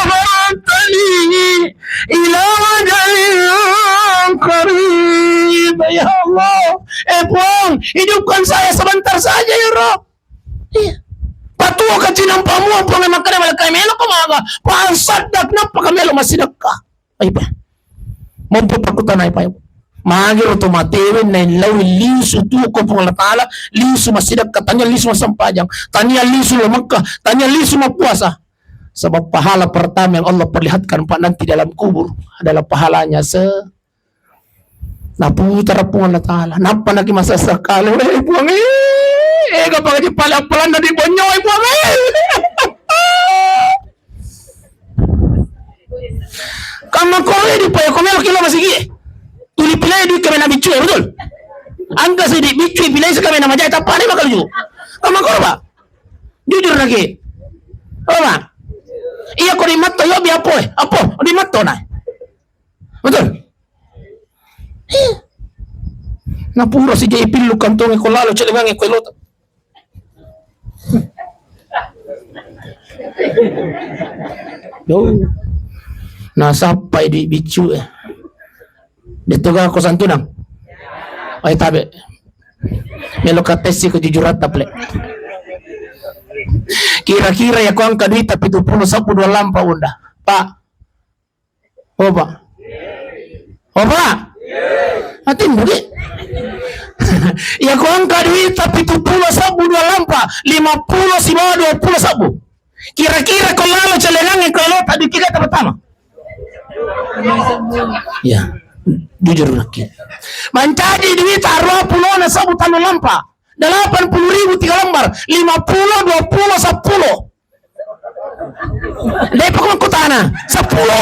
akhartani ila ajalin qarib. Ya Allah, eh Puang, hidupkan saya sebentar saja ya Rabb. Iya. Patuo ka cinampa mua Puang, makkeda malaikat, melo ko maga, fa asaddaq, nappa ka melo massidekka. Aipa. Mompo pakkutanai pa. Magiro to matewe naillau lisu tu ko Puang Allah Ta'ala, lisu massidekka, tania lisu massempajang, tania lisu lo Mekah, tania lisu mappuasa. Sebab pahala pertama yang Allah perlihatkan, Pak, nanti dalam kubur adalah pahalanya se-, naputara Puang Allah Ta'ala. Nappa naki masesekale, "Eh, Puang, eh, eh, gampang aja pala-, palanna di bonyo, eh, Puang, eh." Kamma koro di paya komelo kilo masigi. Tuli pilai duit kami na biccu, eh, betul? Angka sidi biccu, pilai sekami na majai, tappa ni bakal ju. Kamma koro, Pak? Jujur lagi. Oh, Pak. Iya, ko di matto, yo, bi apo, eh? Apo, di matto, nah. Betul? Iya. Napura si jai pillu kantonge ko lalo, celengange ko elota. Duh. Nasappai duit biccu e. Detto ga ko santunang? Ai tabe. Melo katessi kejujuran taple. Kira-kira ya ko angka duit tapi tupulo sabbu dua lampa unda. Pak, Opa. Opa. Atin bugi. Ya ko angka duit tapi tupulo sabbu dua lampa, lima pulo sibawa dua pulo sabbu. Kira-kira ko lalo celengangnge ko elota duit kigata pertama? Ya, jujur lagi. Mancaji duit arua pulona sabbu tanu lampa, delapan puluh ribu tiga lembar, lima pulo, dua pulo, seppulo. Dai pakko kutana, seppulo.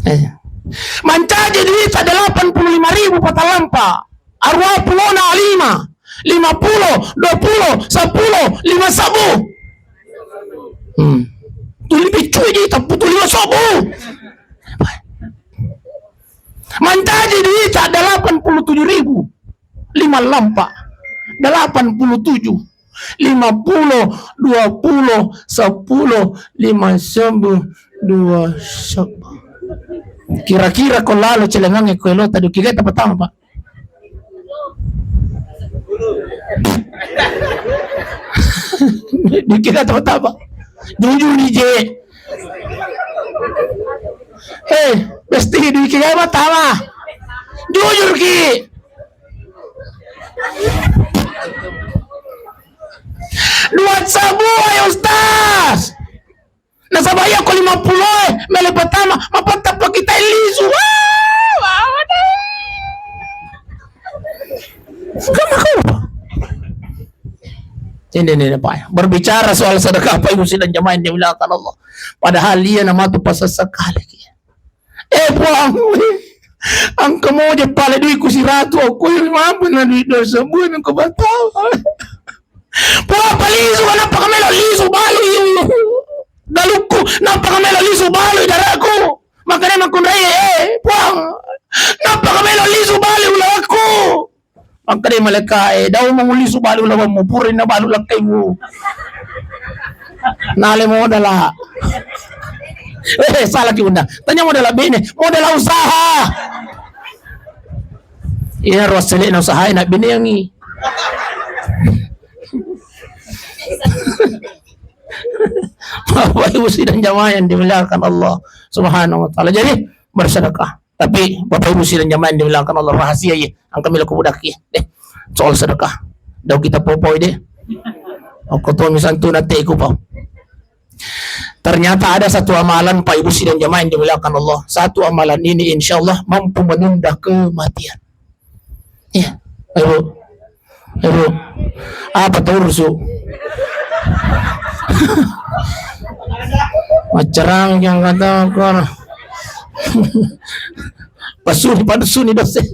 Eh. Mancaji duita delapan puluh lima ribu patalampa. Arua pulona lima, lima pulo, dua pulo, seppulo, lima sabbu. Hmm. Tuli piccui ji tappu tuli lima sabbu. Mancaji duita delapan puluh tujuh ribu. Lima lampa. Delapan puluh tujuh. Lima pulo, dua pulo, seppulo, lima sabbu, dua sabbu. Kira-kira ko lalo celengangnge ko elota duit kigata pertama, Pak? Duit kigata pertama? Jujur ni je. Eh, pasti duit kigata pertama? Jujur ki. Dua sabbu ya Ustaz. Nasaba iya ko lima pulo e mele pertama, mapattappa kita lisu. Wah, wah, wah. Kamu kau. Ini, ini, ini, Pak. Berbicara soal sedekah, Pak Ibu sidang jamaah yang dimuliakan Allah. Padahal iya namatu pasal sekali. Eh, Puang, engka moja pale duitku siratu, aku yang mampu na duit dosa, bukan engkau batal. Puang, palisu, kenapa kau melo lisu balu, iya, iya. Galukku, kenapa kau melo lisu balu, daraku? Makanya makunrai, eh, Puang, kenapa kau melo lisu balu, ulawakku? Makkeda malaikae, "Dau mangulisu balu lawammu, purina balu lakkaimu." Nale modala. Eh, salaki unda. Tanya modala bene, modala usaha. Iya, ruas selek na usaha na bene yangi. Bapak Ibu sidang jamaah yang dimuliakan Allah Subhanahu wa Ta'ala. Jadi, bersedekah. Tapi Bapak Ibu sidang jamaah yang dimuliakan Allah, rahasia ya, engka melo kubudakki. Eh, soal sedekah. Dau kita popoi deh. Aku tuh misal tuh nanti aku pau. Ternyata ada satu amalan, Pak Ibu sidang jamaah yang dimuliakan Allah. Satu amalan ini insya Allah mampu menunda kematian. Iya, Ibu. Ibu. Apa tuh rusuh? Macerang yang kata kor. Pasuni, pasuni dosa.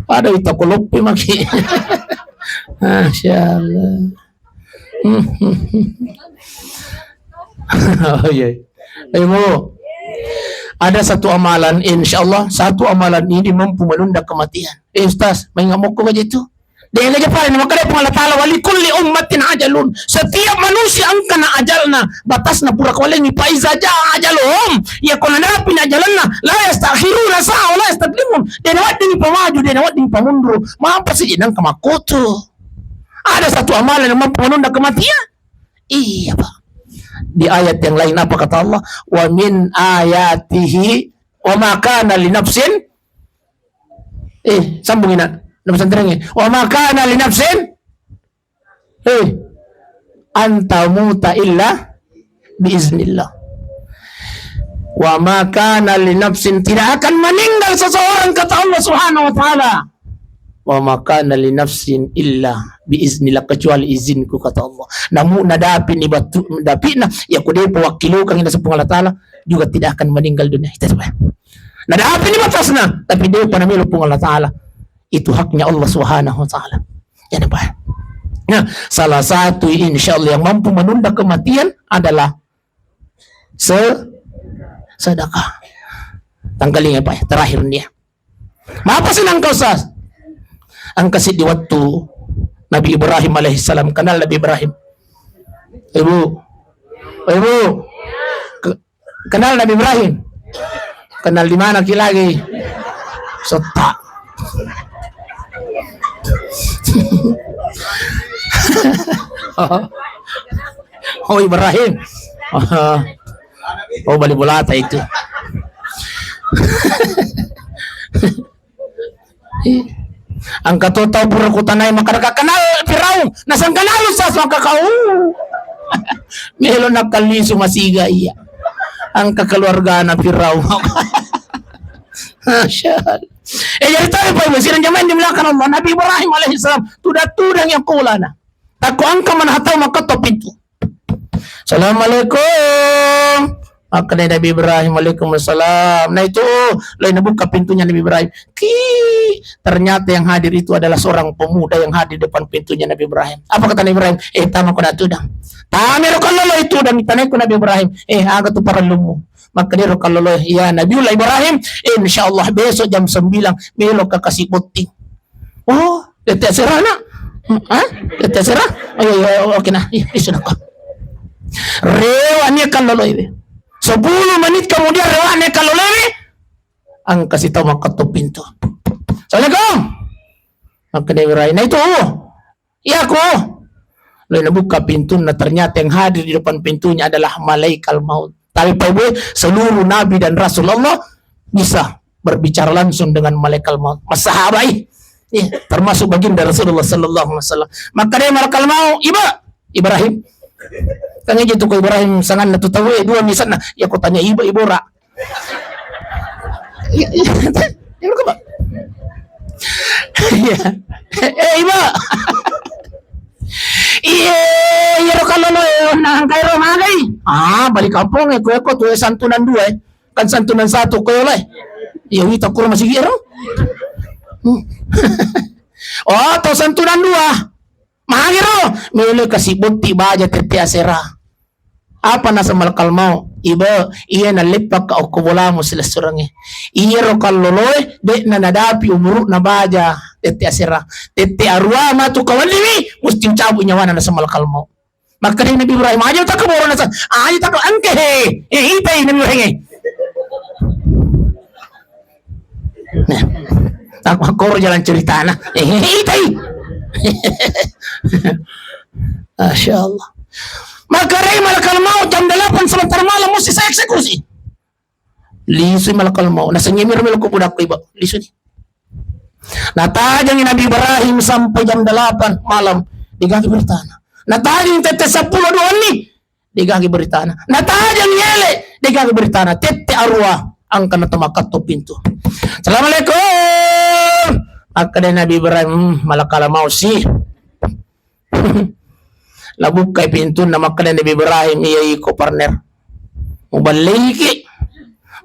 Pada kita kolopi maki. Masya Allah. Oh iya. Ayo, Bu. Ada satu amalan, insya Allah, satu amalan ini mampu menunda kematian. Eh, Ustaz, main ngamuk aja itu. Dia aja paling, maka dia Allah Ta'ala, "Wali kulli ummatin ajalun." Setiap manusia engkana ajalna, batasna pura kawalengi, fa iza jaa ajaluhum, ya kona dapi ajalanna, la yastakhiruna sa'a wa la yastaqdimun. Dia nawadding pamaju, dia nawadding pamundur. Mampa sih nang kemakutu. Ada satu amalan yang mampu menunda kematian? Iya, Pak. Di ayat yang lain apa kata Allah? "Wa min ayatihi wa ma kana li nafsin." Eh, sambung ina. Nafsan terengnya. "Wa ma kana li nafsin." Eh, "an tamuta illa bi iznillah." "Wa ma kana li nafsin," tidak akan meninggal seseorang, kata Allah Subhanahu wa Ta'ala. "Wa ma kana li nafsin illa bi iznillah," kecuali izinku, kata Allah. Namu nadapi ni batu, dapina, ya kudepa wakilukang ina sepung Allah Ta'ala, juga tidak akan meninggal dunia. Itu semua. Nadapi ni batasna, tapi depa namelo Puang Allah Ta'ala. Itu haknya Allah Subhanahu wa Ta'ala. Ya, nampak? Nah, salah satu insya Allah yang mampu menunda kematian adalah se-, sedekah. Tangkalinga, Pak, terakhir dia. Mapa sih nangka, Ustaz? Engka siddi wettu Nabi Ibrahim alaihissalam. Kenal Nabi Ibrahim? Ibu. Ibu. Ke-, kenal Nabi Ibrahim? Kenal di mana ki lagi? Sotta. Oh, Ibrahim. Oh, oh, bali bolata itu. Engka to tau pura kutanai makkeda, "Kenal Firaun?" Naseng kenal, Ustaz, maka kau. Melo nakkallisu masiga iya. Engka keluargana Firaun. Masya Allah. Eh, jadi tahu, Pak Ibu, sidang jamaah yang dimuliakan Allah, Nabi Ibrahim alaihissalam, tudang-tudang yang kulana. Takko engka mana hatau makkatto pintu. "Assalamualaikum." Makkeda Nabi Ibrahim, "Waalaikumsalam." Nah itu, oh, lain buka pintunya Nabi Ibrahim. Ki, ternyata yang hadir itu adalah seorang pemuda yang hadir depan pintunya Nabi Ibrahim. Apa kata Nabi Ibrahim? "Eh, tama ko datu dang." Tama ro kallolo itu dan ditanya ku Nabi Ibrahim, "Eh, aga tu parellummu?" Makkeda ro kallolo, "Ya Nabiullah Ibrahim, insya Allah besok jam sembilan melo ka kasi botting." Oh, tette asera, Nak? Hmm, ah? Tette asera? Oh, iya, iya, oke, nah. Iya, iya, sudah kok. Rewa nia kallolo ini. Sepuluh menit kemudian rewa nia kallolo ini. Engka sitau makkatto pintu. "Assalamualaikum." Makkeda Ibrahim, "Nah itu, oh. Iya, aku." Lalu nabuka pintunya, ternyata yang hadir di depan pintunya adalah malaikat maut. Tapi Pak Ibu, seluruh nabi dan rasul Allah bisa berbicara langsung dengan malaikat maut. Mas sahabat, eh. Iya, termasuk baginda Rasulullah sallallahu alaihi wasallam. Makkeda malaikat maut, "Iba, Ibrahim." Kan itu ko Ibrahim sanganna tu tau, eh, dua misalna. Ya, ko tanya iba, ibu ora. Iya, iya. Iya, Pak. Iya. Eh, Iba. Iya, iya ro kallolo, eh, nangkai ro magai. Ah, balik kampung, eh, ko, ko, tuh, eh, santunan dua, eh. Kan santunan satu, ko, eh. Iya, wita kurang masih ro. Hmm. Oh, to santunan dua. Magiro, melo kasi botti baja tette asera. Apa naseng malaikat maut? Iba, iya naleppakka okko bolamu silessurengnge. Iyaro kalloloe, de'na nadapi umuru'na baja tette asera. Tette arua matu kawallimi, musti ucabut nyawana naseng malaikat maut. Makkeda Nabi Ibrahim, "Aja takka boro naseng, aja takka engke he." Eh, itai Nabi Ibrahim, eh. Nah, aku koro jalan ceritana. Eh, itai. Masya Allah. Makkedai malaikat maut jam delapan sebentar malam mesti saya eksekusi. Lisui malaikat maut. Nasengnge miro melo ko budakku, Iba. Lisuni. Natajengi Nabi Ibrahim sampai jam delapan malam. Degaga beritana. Natajengi tette seppulo dua ni. Degaga beritana. Natajengi ele. Degaga beritana. Tette arua. Engka na to makkatto pintu. "Assalamualaikum." Makkeda Nabi Ibrahim, "Hmm, malakala mau si." Nabukkai pintunna, makkeda Nabi Ibrahim, "Iya iko partner. Muballeiki."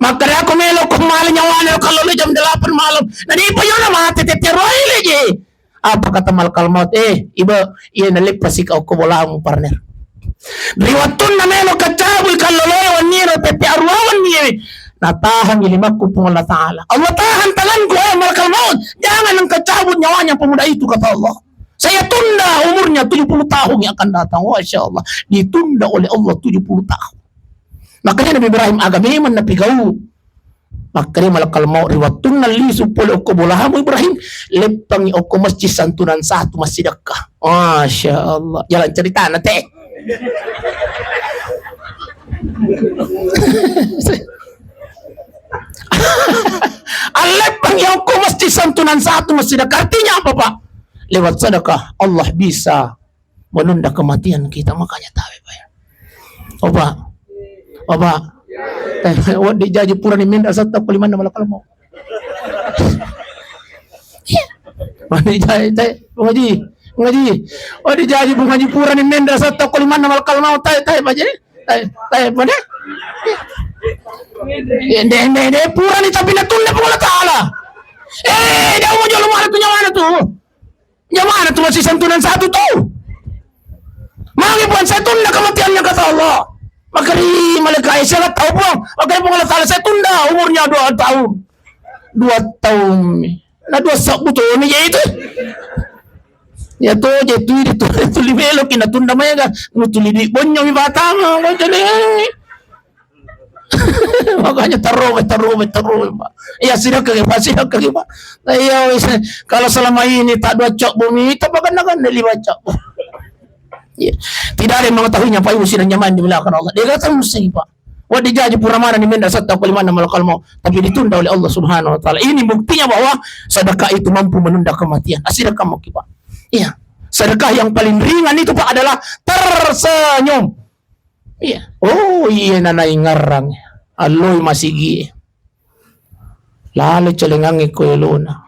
Makkeda, "Aku melo ko male nyawana kallolo jam delapan malam." Na depa yona mate tette roile je. Apa kata malakal maut? "Eh, Iba, iya naleppasi ka okko bolamu, partner." Ri wettunna melo kacabui kalloloe wennie ro tette arua wennie, natahangi limakku Puang Allah Ta'ala. "Allah tahan tanganku, eh malakal maut. Jangan engkau cabut nyawanya pemuda itu," kata Allah. "Saya tunda umurnya tujuh puluh tahun yang akan datang." Masya Allah. Ditunda oleh Allah tujuh puluh tahun. Makanya Nabi Ibrahim aga memang napigau. Makkeda malakal maut, "Ri wettunna lisu pole okko bolamu Ibrahim, leppangi okko masjid santunan satu, Masjid Akka." Masya Allah. Jalan ceritana te. Alleppangi okko masjid santunan satu, Masjid Akka. Artinya apa, Pak? Lewat sedekah Allah bisa menunda kematian kita, makanya tawe, Pak, ya. Opa. Opa. Eh, wedding jaji purani menre' satta ko limanna malakal maut. Wedding jaji, tai, ngaji, ngaji. Wedding jaji, bu ngaji purani menre' satta ko limanna malakal maut, tai, tai, baje. Tai, tai, baje. Ya, de, de, de, purani tapi natunda Puang Allah Ta'ala. Eh, jauh mau jolo mana tu nyawana tu. Jamaah tu masih santunan satu tu. Magi Puang, saya tunda kematiannya, kata Allah. Makeri malaikat, saya nggak tahu, Puang. Makeri Puang Allah Ta'ala, saya tunda umurnya dua tahun. Dua tahun. Nah, dua sabbu tu ni je itu. Ya to, je tuli, tuli, tuli meloki natunda maega, nu tuli di bonyo mi batama, bonyo ni. Makanya tarobe, tarobe, tarobe, Pak. Ya, silakan, Pak, silakan, Pak. Nah, iya, wis, kalau selama ini tak dua cok bumi, tak makan, makan, lima cok. Iya. Tidak ada yang mengetahuinya, Pak Ibu, sidang jamaah yang dimuliakan Allah. Dia kata mesti, Pak. Wah, dijaji pura mana ni menda satu kalimat malakal mau, tapi ditunda oleh Allah Subhanahu wa Ta'ala. Ini buktinya bahwa sedekah itu mampu menunda kematian. Asidakah mau, Pak? Iya. Sedekah yang paling ringan itu, Pak, adalah tersenyum. Iya. Oh, iya, nanaingarang. Alloi masigi. Lalo celengangnge ko elona.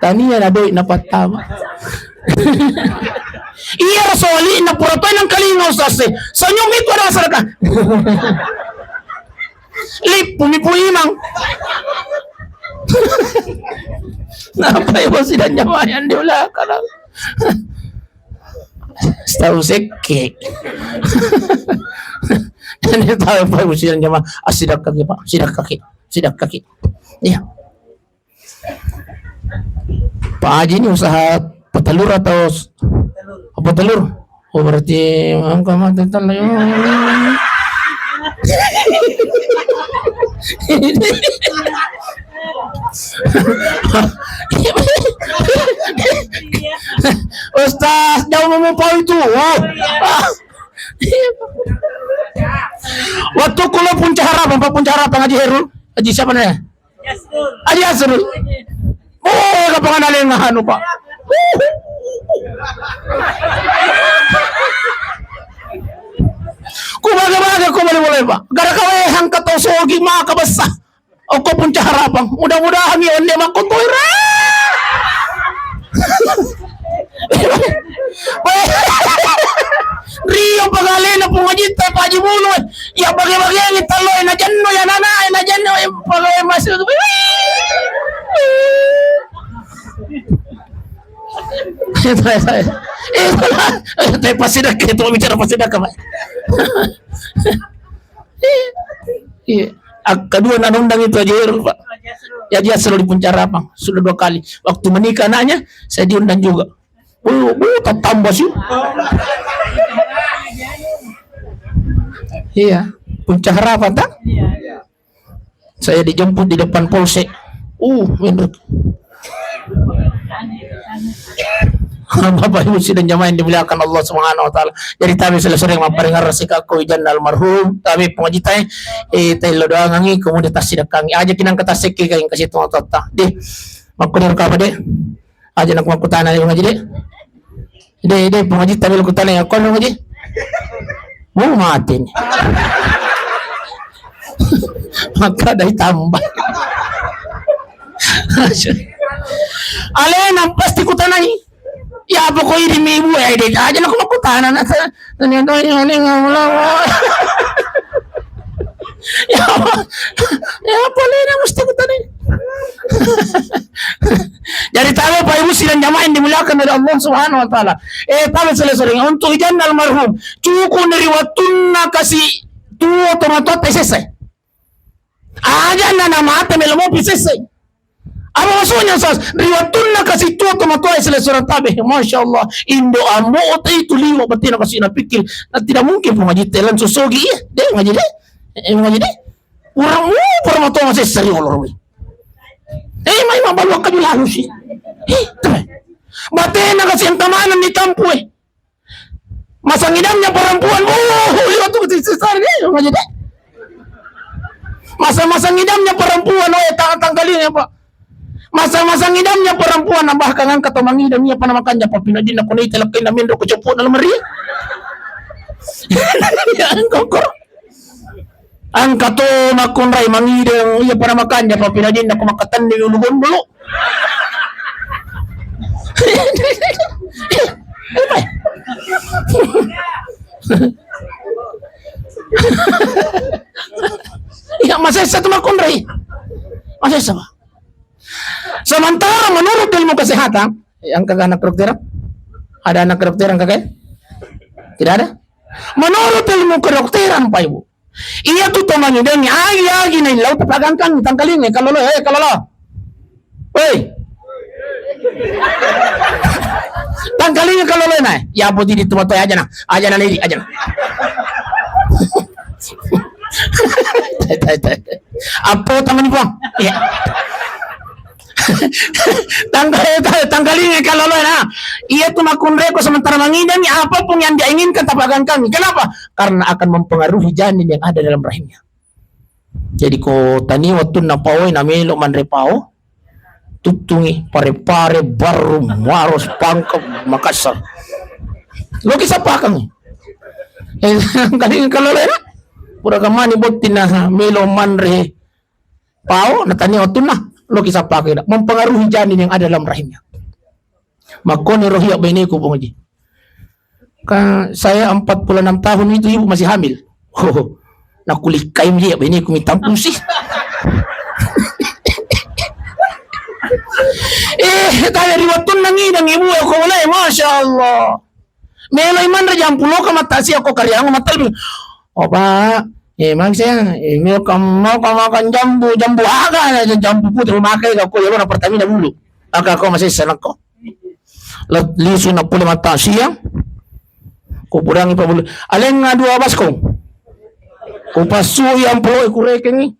Tania na doi napattama. Iya, rasoli na pura to nang kalinga, Ustaz. Senyum itu adalah sedekah. Lippu mi pu imang. Napa ya, sidang jamaah yang dimuliakan Allah? Tahu sekke. Ini tahu apa usiran jamaah. Ah, sidang kaki, Pak. Sidang kaki. Sidang kaki. Iya. Pak Haji ini usaha petelur atau s-, apa telur? Oh, berarti angka mati telur. Ustaz, jauh mau pau itu. Wah. Waktu kulo Puncak Harapan, Pak, Puncak Harapan, Haji Herul, Haji siapa nih? Haji Asrul. Oh, kapangan alenga anu, Pak. Ku baga-baga ku bali mulai, Pak. Gara kawe hangka tau sogi maka besar. Okko Puncak Harapan. Mudah-mudahan ya onde makko toira. Rio pagalena Puang Haji ta Pak Haji Bulu. Ya bage-bageangi tallo na jenno ya nana na jenno ya pagai masuk. Itu, itu, itu, itu pasti dah itu bicara pasti dah, Pak. Iya. Ah, kedua nak undang itu aja, Pak. Ya, dia selalu di Puncak Harapan. Sudah dua kali. Waktu menikah anaknya, saya diundang juga. Oh, oh, tambah sih. Iya, Puncak Harapan, tak? Saya dijemput di depan polsek. Uh, menurut Bapak Ibu sidang jamaah yang dimuliakan Allah Subhanahu wa Ta'ala. Jadi tabe sila sering mapparingarra sikakko ijanna almarhum, tabe pengajitai, eh, taillo doangangi, kemudian tasidakkangi. Aja kinang katasekke kaing kasih tuang totta. Deh, makkudir kapa deh? Aja nak makkutana ni ngaji deh. Deh, deh, pengaji tabe lu kutana ya, kau ngaji? Mau mati ni. Maka dari tambah. Alena pasti kutanai. Ya, pokoknya di ibu ya, dek aja nak makkutana, nak sa-, tanya, tanya, tanya, ngomong. Ya, ya, apa lena mesti kutanai? Jadi, tahu Pak Ibu sidang jamaah yang dimuliakan oleh Allah Subhanahu wa Ta'ala. Eh, tahu selesai. Untuk ijanna almarhum, cukup dari wattunna kasih tuo tomatoa sese. Aja na mate melo mopi sese. Apa maksudnya, Sas? Ri wattunna kasi tuo tomatoa e selessureng tabe. Masya Allah. Indo ambo otai tu liwa batina kasi napikir. Nah, tidak mungkin pengaji te langsung sogi, iya. Deh, ngaji deh. Eh, ngaji deh. Orang, uh, orang tua masih seri olor, weh. Eh, mai mabalu kaju lalu sih. Eh, teh. Batena kasi entamanan di tampu, eh. Masang idamnya perempuan, oh, liwat tuh sesar nih, ngaji deh. Masa-masang idamnya perempuan, oh, ya, tang-, tangkalinya, Pak. Masa-masang idamnya perempuan, nah, bahkan angkat to mangidam, iya, pada makan japa pinadina, kone ite lekkaina mendro kecopo dalam meri. Ya, engkau. Angka to makkunrai mangideng, iya pada makanja papinadinna ko makkatenni ulu gondolo. Iya, masessa tu makkunrai. Masessa, Pak. Sementara menurut ilmu kesehatan, eh, engka anak kedokteran? Ada anak kedokteran, kakak? Tidak ada? Menurut ilmu kedokteran, Pak Ibu, iya tu to mangidengi, agi-agi na illau tapagangkang tangkalinge, kalau lo, eh, kalau lo. Woi. Tangkalinga kalolona, ya apa jadi tu matoa aja na, aja na liri, aja na. Tai, tai, tai. Apa taman Puang? Ya. Tangka-, tangkalinga kalolona. Iya tu makkunreko sementara mangidangi apapun yang dia inginkan tapi akan kami. Kenapa? Karena akan mempengaruhi janin yang ada dalam rahimnya. Jadi ko tania wettunna paoe namelo manre pao, tuttungi pare-pare, barru, maros, pangkep, Makassar. Loki sapakang. Eh, kali kalau lena pura kamani bottina melo manre pao na tania wettunna loki sapakang, mempengaruhi janin yang ada dalam rahimnya. Makkoni rohia baineku, Puang Haji. Kan saya empat puluh enam tahun itu ibu masih hamil. Oh, nakulikkai dia baineku minta pusi. Eh, tanya ri wettunna ngidang ibu aku mulai, Masya Allah. Meloi manre jampu loka mattasi aku kariang matalbi. Oh, Pak, eh, Mang saya, eh, mau kamu mau kamu makan jambu, jambu aga ya, jambu putih memakai aku ya lo Pertamina dulu. Aka aku masih senang kok. La-, lisu na pole mattasiang. Ko pudangi pabulu. Alenna dua baskom. Ko passu yang polo kurekengi.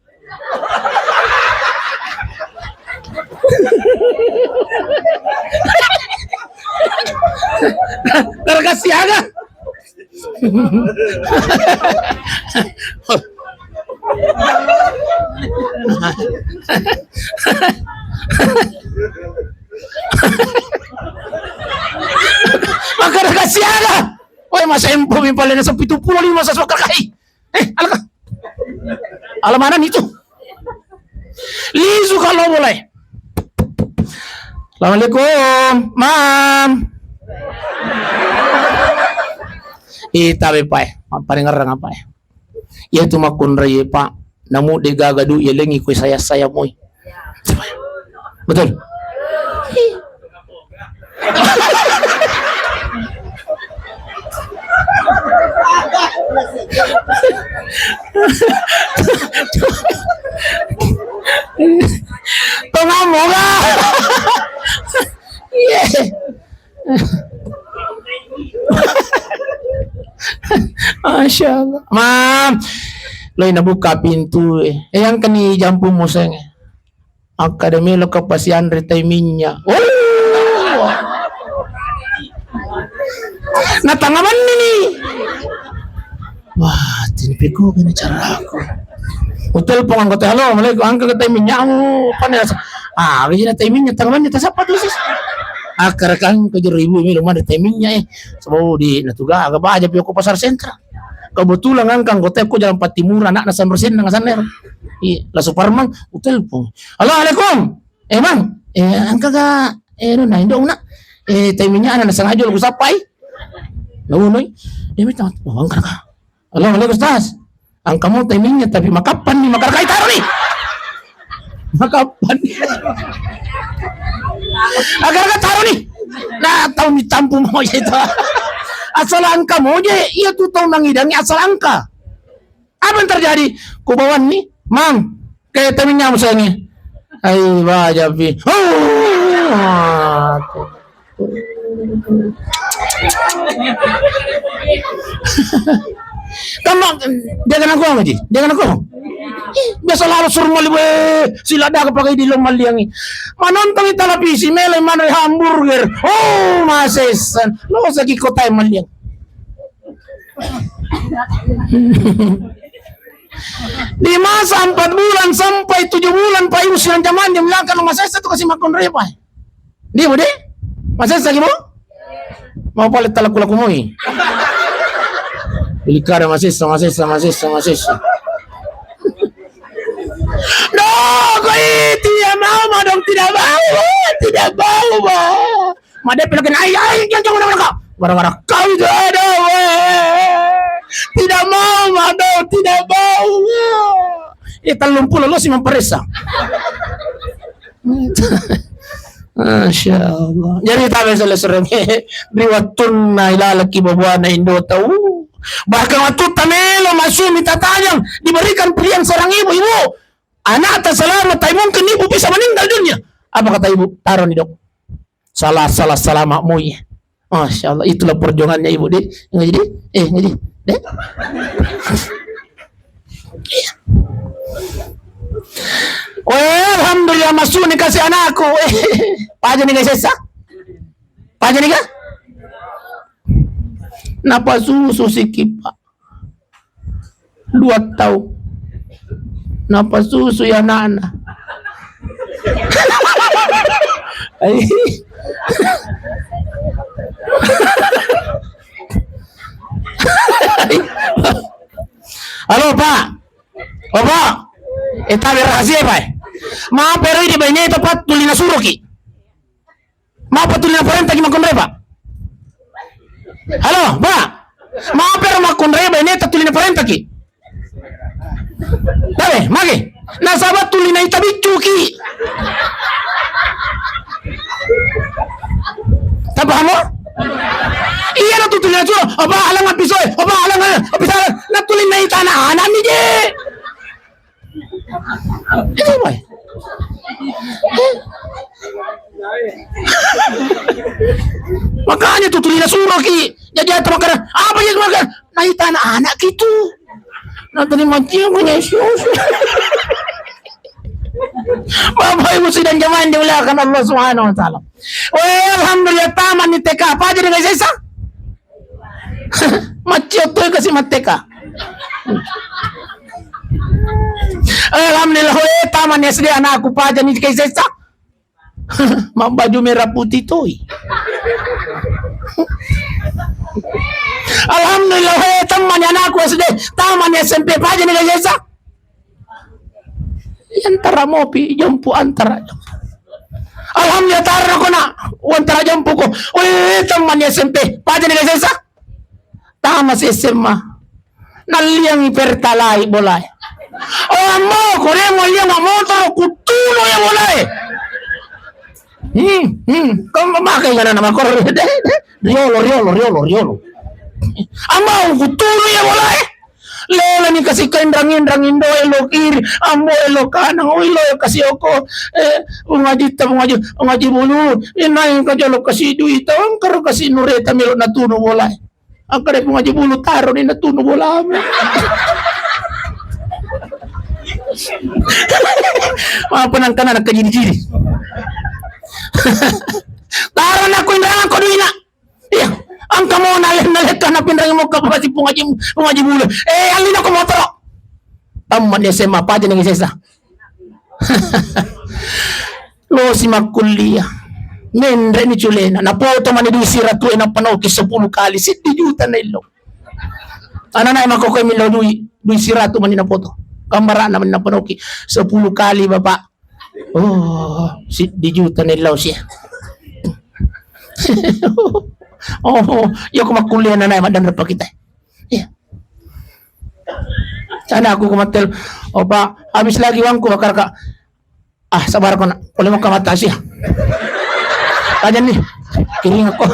Terkasih aga. Makkeda kasiaga. Woi, masempo mi paling sepitu puluh lima saswa kakai. Eh, alaka. Alamana itu. Lisu kalau mulai. Assalamualaikum, Mam. Ita bepai, paling ngerang apa ya? Iya tu makkunrai, Pak. Namu de gaga du, iya lengi kue saya-saya moi. Betul. Tengah moga. Iya. Masya Allah. Mam, loi nabuka pintu, eh. Eh, yang keni jampu museng, eh. Akkada melo ka pasianre tai minnya. Oh. Natanga manni ni. Wah, timpiku gini caraku. Utelpon anggota, "Halo, Assalamualaikum, angka ke tai minnya." Oh, panas. Ah, gini tai minnya, tanga manni tasapa tu sis. Akar kan ke jero ibu melo manre tai minnya, eh. Sebab di natuga aga baja pio ko pasar sentra. Kebetulan angka anggota ko jalan Pattimura, anakna Sanro Senneng sanner. Iya, la Suparman, utelpon. "Halo, Assalamualaikum." "Eh, Mang, eh, engka ga, eh, anu, na, indokna, eh, tai minnya na sengaja lo kusapai." Naunoi. Dia minta, "Oh, engka ka." "Halo, Assalamualaikum, Ustaz. Engka mo tai minnya, tapi makappan ni, makarakai taro ni." Makappan ni. Makarakai taro ni. Nah, tau ni tampu mo je itu. Asal angka mo je, iya tu tau nangidangi asal angka. Apa yang terjadi? Ku bawanni, "Mang, kayak taminya musangi." Ai, baja pi. Oh, aku. Kamu dia kena gua ngaji, dia kena gua. Ih, biasa lalu suruh mali, weh, sila dah pakai di lo maliangi. Manonton televisi, mele mana hamburger. Oh, masesan. Lo sakit kota maliang. Di masa empat bulan sampai tujuh bulan, Pak Ibu, siang jaman dia bilang kalau masih satu kasih makan repa. Dia mau deh? Masih lagi mau? Mau paling talak kula kumui. Beli kada masih, masih, masih, masih. Doh, koi tidak mau, madong tidak mau, tidak mau, bah. Madepe lagi, "Ai, ai, jangan, jangan, jangan, kau. Gara-gara kau itu ada, weh. Tidak mau, Mado, tidak mau." Eh, tellung pulo lo si memperesa. Masya Allah. Jadi tabe sele-sele ri wettunna ilalaki babuana indo tau. Bahkan waktu tamelo masumi tatajang diberikan pilihan seorang ibu, "Ibu, anak tak selamat, tapi mungkin ibu bisa meninggal dunia." Apa kata ibu? "Taruh nih, Dok." Salah, salah, selamat moi. Masya Allah, itulah perjuangannya ibu, Dek. Ngaji, Dek. Eh, ngaji, Dek. Weh, alhamdulillah, masuk nih kasih anakku. Eh, paja nih, guys, sesa. Paja nih, kah? Napa susu si kipa? Dua tau. Napa susu ya anakna? Ai. Halo, Pak. Bapak. Eh, tabe rahasia, Pak. Maaf, pero ini baineta, Pak, tuli nasuroki. Mapa tuli naparentaki makkunrai, Pak? Halo, Pak. Mapa ero makkunrai baineta tuli naparentaki? Tabe, mage. Nasaba tuli naita biccuki. Tapahamo? Iya, na tu tuli nasuro. Apa alang apisoe? Apa alang apisoe? Na tuli naita anak-anak ni je. Itu, boy. Makanya tu tuli nasuroki. Jadi atau makan apa ya makan? Naita anak-anak gitu. Nanti mancing punya Yesus. Bapak Ibu sidang jamaah yang dimuliakan Allah Subhanahu wa taala. Weh, alhamdulillah tamat ni T K. Apa jadi nggak sesa? Maccio tu kasi matteka. Alhamdulillah, eh, tamat ni S D anakku, paja ni kai sesa. Mabbaju merah putih toi. Alhamdulillah, eh, tamat ni anakku S D, tamat ni S M P, paja ni kai sesa. Antara mopi, jompu antara jompu. Alhamdulillah, taro ko na, wantara jompu ko. Wih, tamat ni S M P, paja ni kai sesa. Tamat si S M A. Nalliangi pertalai bolae. Oh, ambo, ko de molliang motoro, kuttuno ya bolae. Hmm, hmm, kau memakai ngana nama kor. Riolo, riolo, riolo, riolo. Ambo, kuttuno ya bolae. Lelani kasi kainrang-inrang, indo elo kiri, ambo elo kanang, oh, ilo kasi oko. Eh, ngaji ta, ngaji, ngaji bulu. Inai ka jolo kasi duita, angkaro kasi nureta melo natunu bolae. Angkare Puang Haji Bulu, taro ni natunu bolamu. Apa nangkana nakajiri-jiri. Taro nakku inrangko duina. Iya, angka mo nale-, nalekka napinrangi mokka pasi Puang Haji, Puang Haji Bulu. Eh, allina ko motoro. Tamat ni S M A, paja ni sesa. Losi makkuliah. Menre ni culena. Napoto mani dui siratu e napanoki sepuluh kali. Siddi juta naillo. Anana e makokoi millo dui, dui siratu mani napoto. Kambarana mani napanoki sepuluh kali, Bapak. Oh, siddi juta naillo sia. Oh, iya ko makkuliah anana e maddanre pakita. Iya. Sana aku ko mattel, "Oh, Pak, habis lagi uangku," bakar, Kak. "Ah, sabar ko, Nak. Boleh mau ke mata sih, ya?" Aja nih. Kiring aku.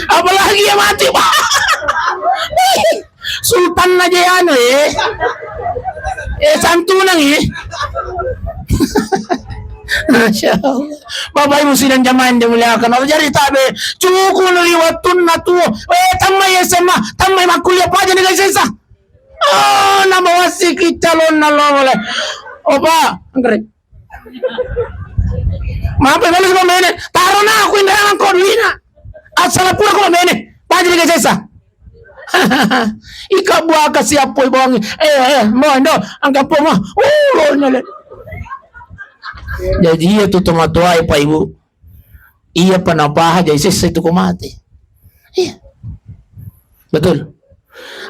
Apalagi ya mati, Pak. Sultan aja ya, anu, eh. Eh, santunan, eh. Masya Allah. Bapak Ibu sidang jamaah yang dimuliakan Allah. Jadi tabe, cukup nuri wattunna tuo. Eh, tammai S M A, tammai makkuliah, paja ni kai sesa. Oh, nama wasiki calon na lo boleh. Opa, anggere. Maaf, balas ko mene. Taro na aku indangan ko duina. Asal pura ko mene. Paja ni kai sesa. Ika buah kasi apoi bongi. Eh, eh, mo ndo, angka po mo. Uh, lo nyale. Jadi iya tu tomatoae, Pak Ibu. Iya pa napaha jai sessa itu ko mate. Iya. Betul.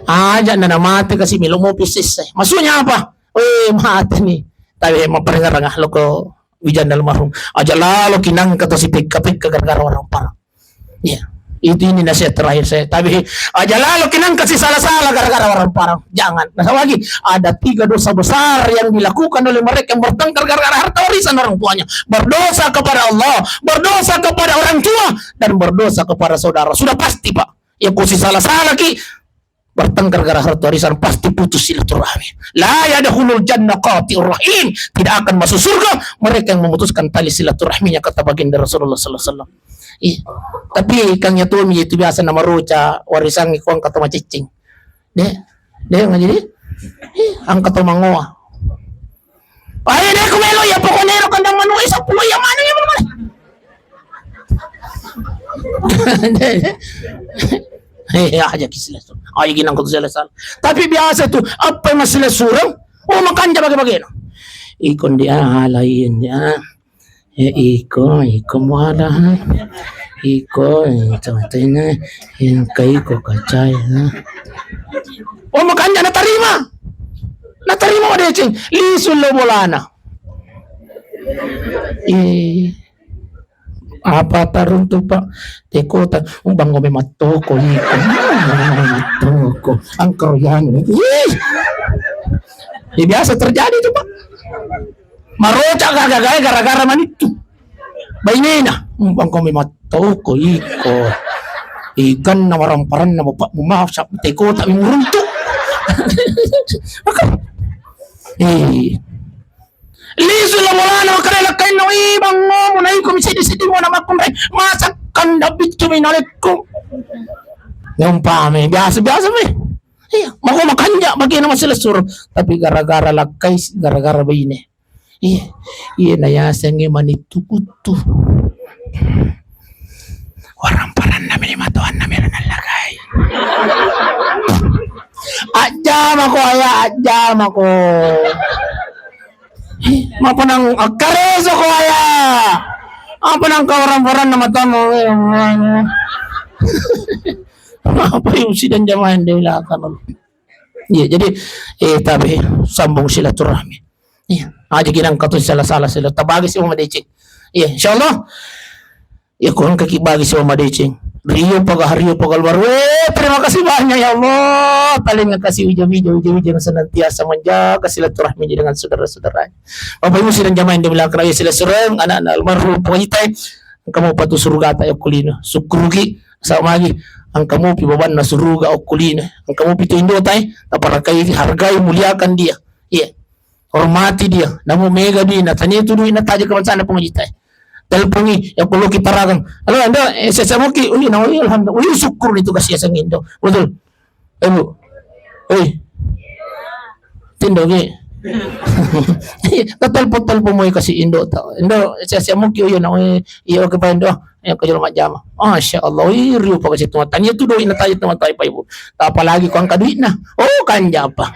Aja nana mate kasi melo mopi sessa. Maksudnya apa? Eh, mate ni. Tapi maparengarang ah loko wijanna almarhum. Aja lalo kinangka to si pekka-pekka gara-gara orang parah. Iya. Itu ini nasihat terakhir saya. Tapi aja lalo kinangka si salah-salah gara-gara orang parah. Jangan. Nah, lagi ada tiga dosa besar yang dilakukan oleh mereka yang bertengkar gara-gara harta warisan orang tuanya. Berdosa kepada Allah, berdosa kepada orang tua, dan berdosa kepada saudara. Sudah pasti, Pak. Ya, ko si salah-salah ki, Pertengkar gara harta warisan pasti putus silaturahmi. La yadkhulul jannah qati'ur rahim. Tidak akan masuk surga mereka yang memutuskan tali silaturahminya, kata baginda Rasulullah sallallahu alaihi wasallam. Ih, tapi kang yatomi itu biasa namaroca warisan ko angka to maciccing. De, de ngajari. Ih, angka to mangoa. Ayo deh, ku melo ya, pokoknya ero kandang manu, eh, sepuluh ya mana ya mana. Eh, aja ki silatur. Aja ki nang kutu silatur. Tapi biasa tuh, apa yang masih surang? Oh, makanja bagi-bagi. Ikon dia lain ya. Ya iko, iko muala. Iko, itu tena. Yang kai ko kacai. Oh, makanja natarima. Natarima madeceng. Lisu lo bolana. Eh, apa tarung tu, Pak? Teko ta, umbang ngome mattoko iko. Umbang ngome mattoko. Angkro yanu. Ih. Ya, biasa terjadi itu, Pak. Maroca gaga-gaga gara-gara manittu. Bainena, umbang ngome mattoko iko. Iganna waramparanna bapakmu, maaf, sa-, teko tak muruntu. Eh. Lisu la bolana, makare lakkainna, "Wi, bangomu, naiko mi seddi-seddi mo na makkunrai, masak kanda biccu mi nalekko." Ngumpami, biasa-biasa mi. Iya, mako makanja bagi nama selesur. Tapi gara-gara lakkai, gara-gara baine. Iya, iya na yasengnge manittu kuttu. Waramparanna mi lima toanna mi nallagai. Ajjamako aya, ajjamako. Mapanang akkareso ko aya. Apa nang kawaran-waran nama tamu. Apa yang sidang jamaah yang dilakukan. Iya, jadi, eh, tapi sambung silaturahmi. Iya, aja ginang katu salah-salah sila tabagi si Muhammad Ecing. Iya, insyaallah. Ya, kurang kaki bagi si Muhammad Ecing. Rio paga, Rio paga luar. Weh, terima kasih banyak ya Allah. Paling kasih uja-uja, uja-uja yang senantiasa menjaga silaturahmi dengan saudara-saudaranya. Bapak Ibu sidang jamaah yang dimuliakan Allah, silaturahmi anak-anak almarhum Pak Itai. Engka mopa tu surugata okko lino. Sukkuruki, sama lagi. Engka mopi babanna suruga okko lino. Engka mopi tu indotai, taparakai, hargai, muliakan dia. Iya. Hormati dia. Namu mega duina, tania tu duina taja ke mansana pengajita. Telpongi, ya perlu kita ragang. Halo, Indo, eh, saya samuki. Ui, na, ui, alhamdulillah. Ui, syukur itu kasih sang Indo. Betul. Eh, Bu. Eh. Tindo ki. Telepon-telepon mau kasih Indo tau. Indo, saya samuki, oh, iya, na, ui, iya, oke, Pak Indo. Ya, kajolo majjama. Masya Allah, ih, riu pa kasi tumatan. Iya tu doi na taja tumatan, Pak Ibu. Apalagi ko angka duitna. Oh, kanja apa?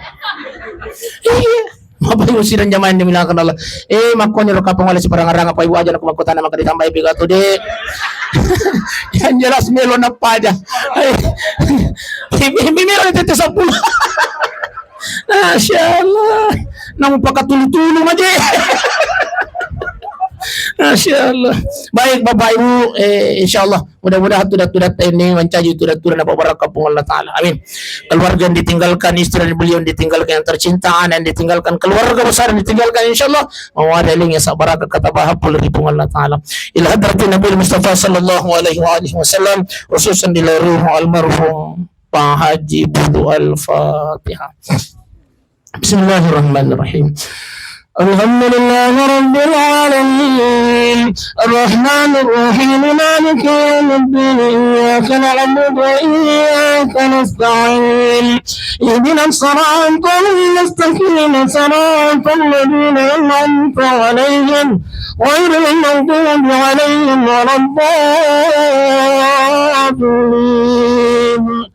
Iya. Bapak Ibu sidang jamaah yang dimuliakan Allah. Eh, makkoni ro kapang oleh siparang-arang, Pak Ibu, aja nak makkutana maka ditambahi piga tu, Dek. Yang jelas melo napa aja. Eh, melo tete sepuluh. Masya Allah. Namu pakatulu-tulu maje. Masya Allah. Baik, Bapak Ibu, eh, insya Allah mudah-mudahan tudat-tudat ini mancaji tudat-tudat apa barakah pun Allah Ta'ala. Amin. Keluarga yang ditinggalkan, istri dan beliau yang ditinggalkan, yang tercinta, anak yang ditinggalkan, keluarga besar yang ditinggalkan, insya Allah mau ada lagi yang sabar kata bahas pun Allah Ta'ala. Ila hadratin Nabi Mustafa sallallahu alaihi wa alihi wasallam, khususan di ruh almarhum Pak Haji Bulu. Al-Fatihah. Bismillahirrahmanirrahim. Alhamdulillahi rabbil alamin. Arrahmanirrahim. Maliki yaumiddin. Iyyaka na'budu wa iyyaka nasta'in. Ihdinas siratal mustaqim. Siratal ladzina an'amta alaihim ghairil maghdubi alaihim waladdallin.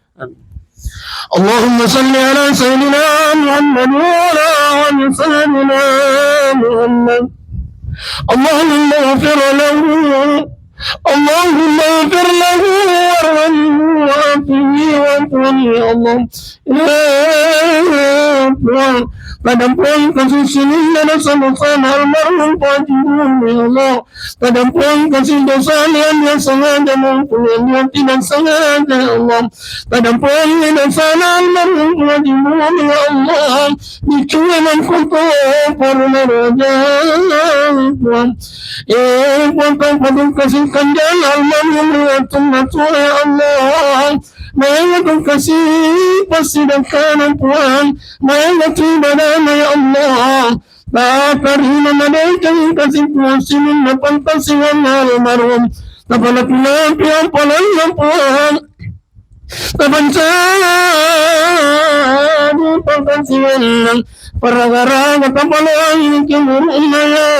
اللهم صل على سيدنا محمد وعلى آل سيدنا محمد. اللهم اغفر له. اللهم اغفر له وارحمه وعافه واعف عنه. اللهم يا رب، padampoang kasih sininna dosa-dosana almarhum Pak Haji Bulu, ya Allah. Padampoang kasih dosana yang dia sengaja maupun yang dia tidak sengaja, ya Allah. Padampoang dosana almarhum Pak Haji Bulu, ya Allah. Dicuwe mangkoto parmaraja, Puang. Eh, Puang, Puang, padung kasih kanjang almarhum ya Allah. Maega tu kasi passidekkanang Puang, maega tu ibadana ya Allah. Tatarima madeceng kasi Puang sininna pangkasiwianna almarhum. Tapalapi-lapi ampalanna Puang. Tapancani pangkasiwianna paraga-raga, tapaloangi kemurunna ya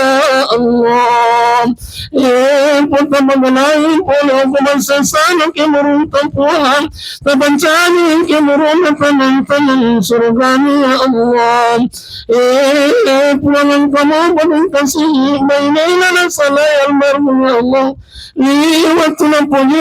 Allah. Eh, Puang, tapagalai pole okko mansesana kemurung Puang. Tapancani kemurunna tanang-tanang surgana ya Allah. Eh, Puang, engka mopa mengkasihi bainena nasalai almarhum ya Allah. Liwat tu napojinna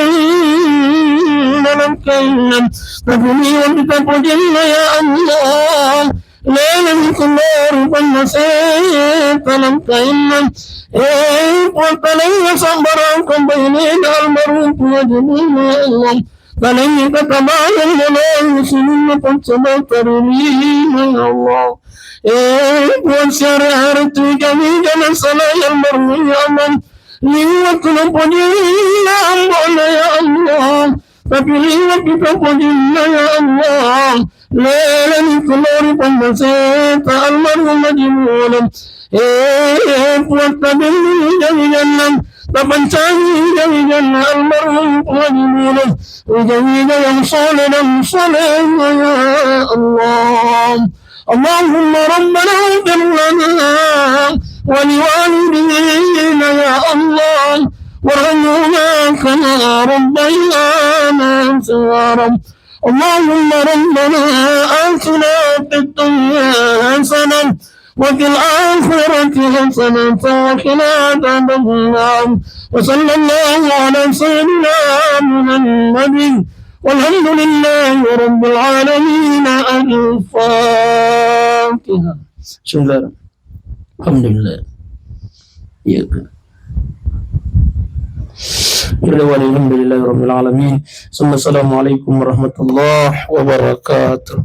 nangkainna, tapi liwat tu tapojinna ya Allah. Leleng tu lori pammaseta nangkainna. Eh, Puang, talaiya sabbarang ko bainena almarhum Puang Haji Muhammad ya Allah. Talaiya katabayang moloi sininna paccabata ri lino ya Allah. Eh, Puang, siare-are tu jami-jami nasalai almarhum ya Allah. Liwat tu napojinna ambo'na ya Allah. Tapi liwat tu tapojinna ya Allah. Leleng tu lori pammaseta almarhum Haji Muhammad. Eh, Puang, tabilli wija-wijanna, tapancani wija-wijanna almarhum Puang Haji Muhammad. Wija-wija yang soleh dan solehah ya Allah. اللهم ربنا اغفر لنا ولوالدينا يا الله وارحمهما كما ربيانا صغارا. اللهم ربنا آتنا في الدنيا حسنة وفي الآخرة حسنة وقنا عذاب النار. وصلى الله على سيدنا محمد والحمد لله رب العالمين. الفاتحة. بسم الله. الحمد لله. إياك. الحمد لله رب العالمين. ثم السلام عليكم ورحمة الله وبركاته.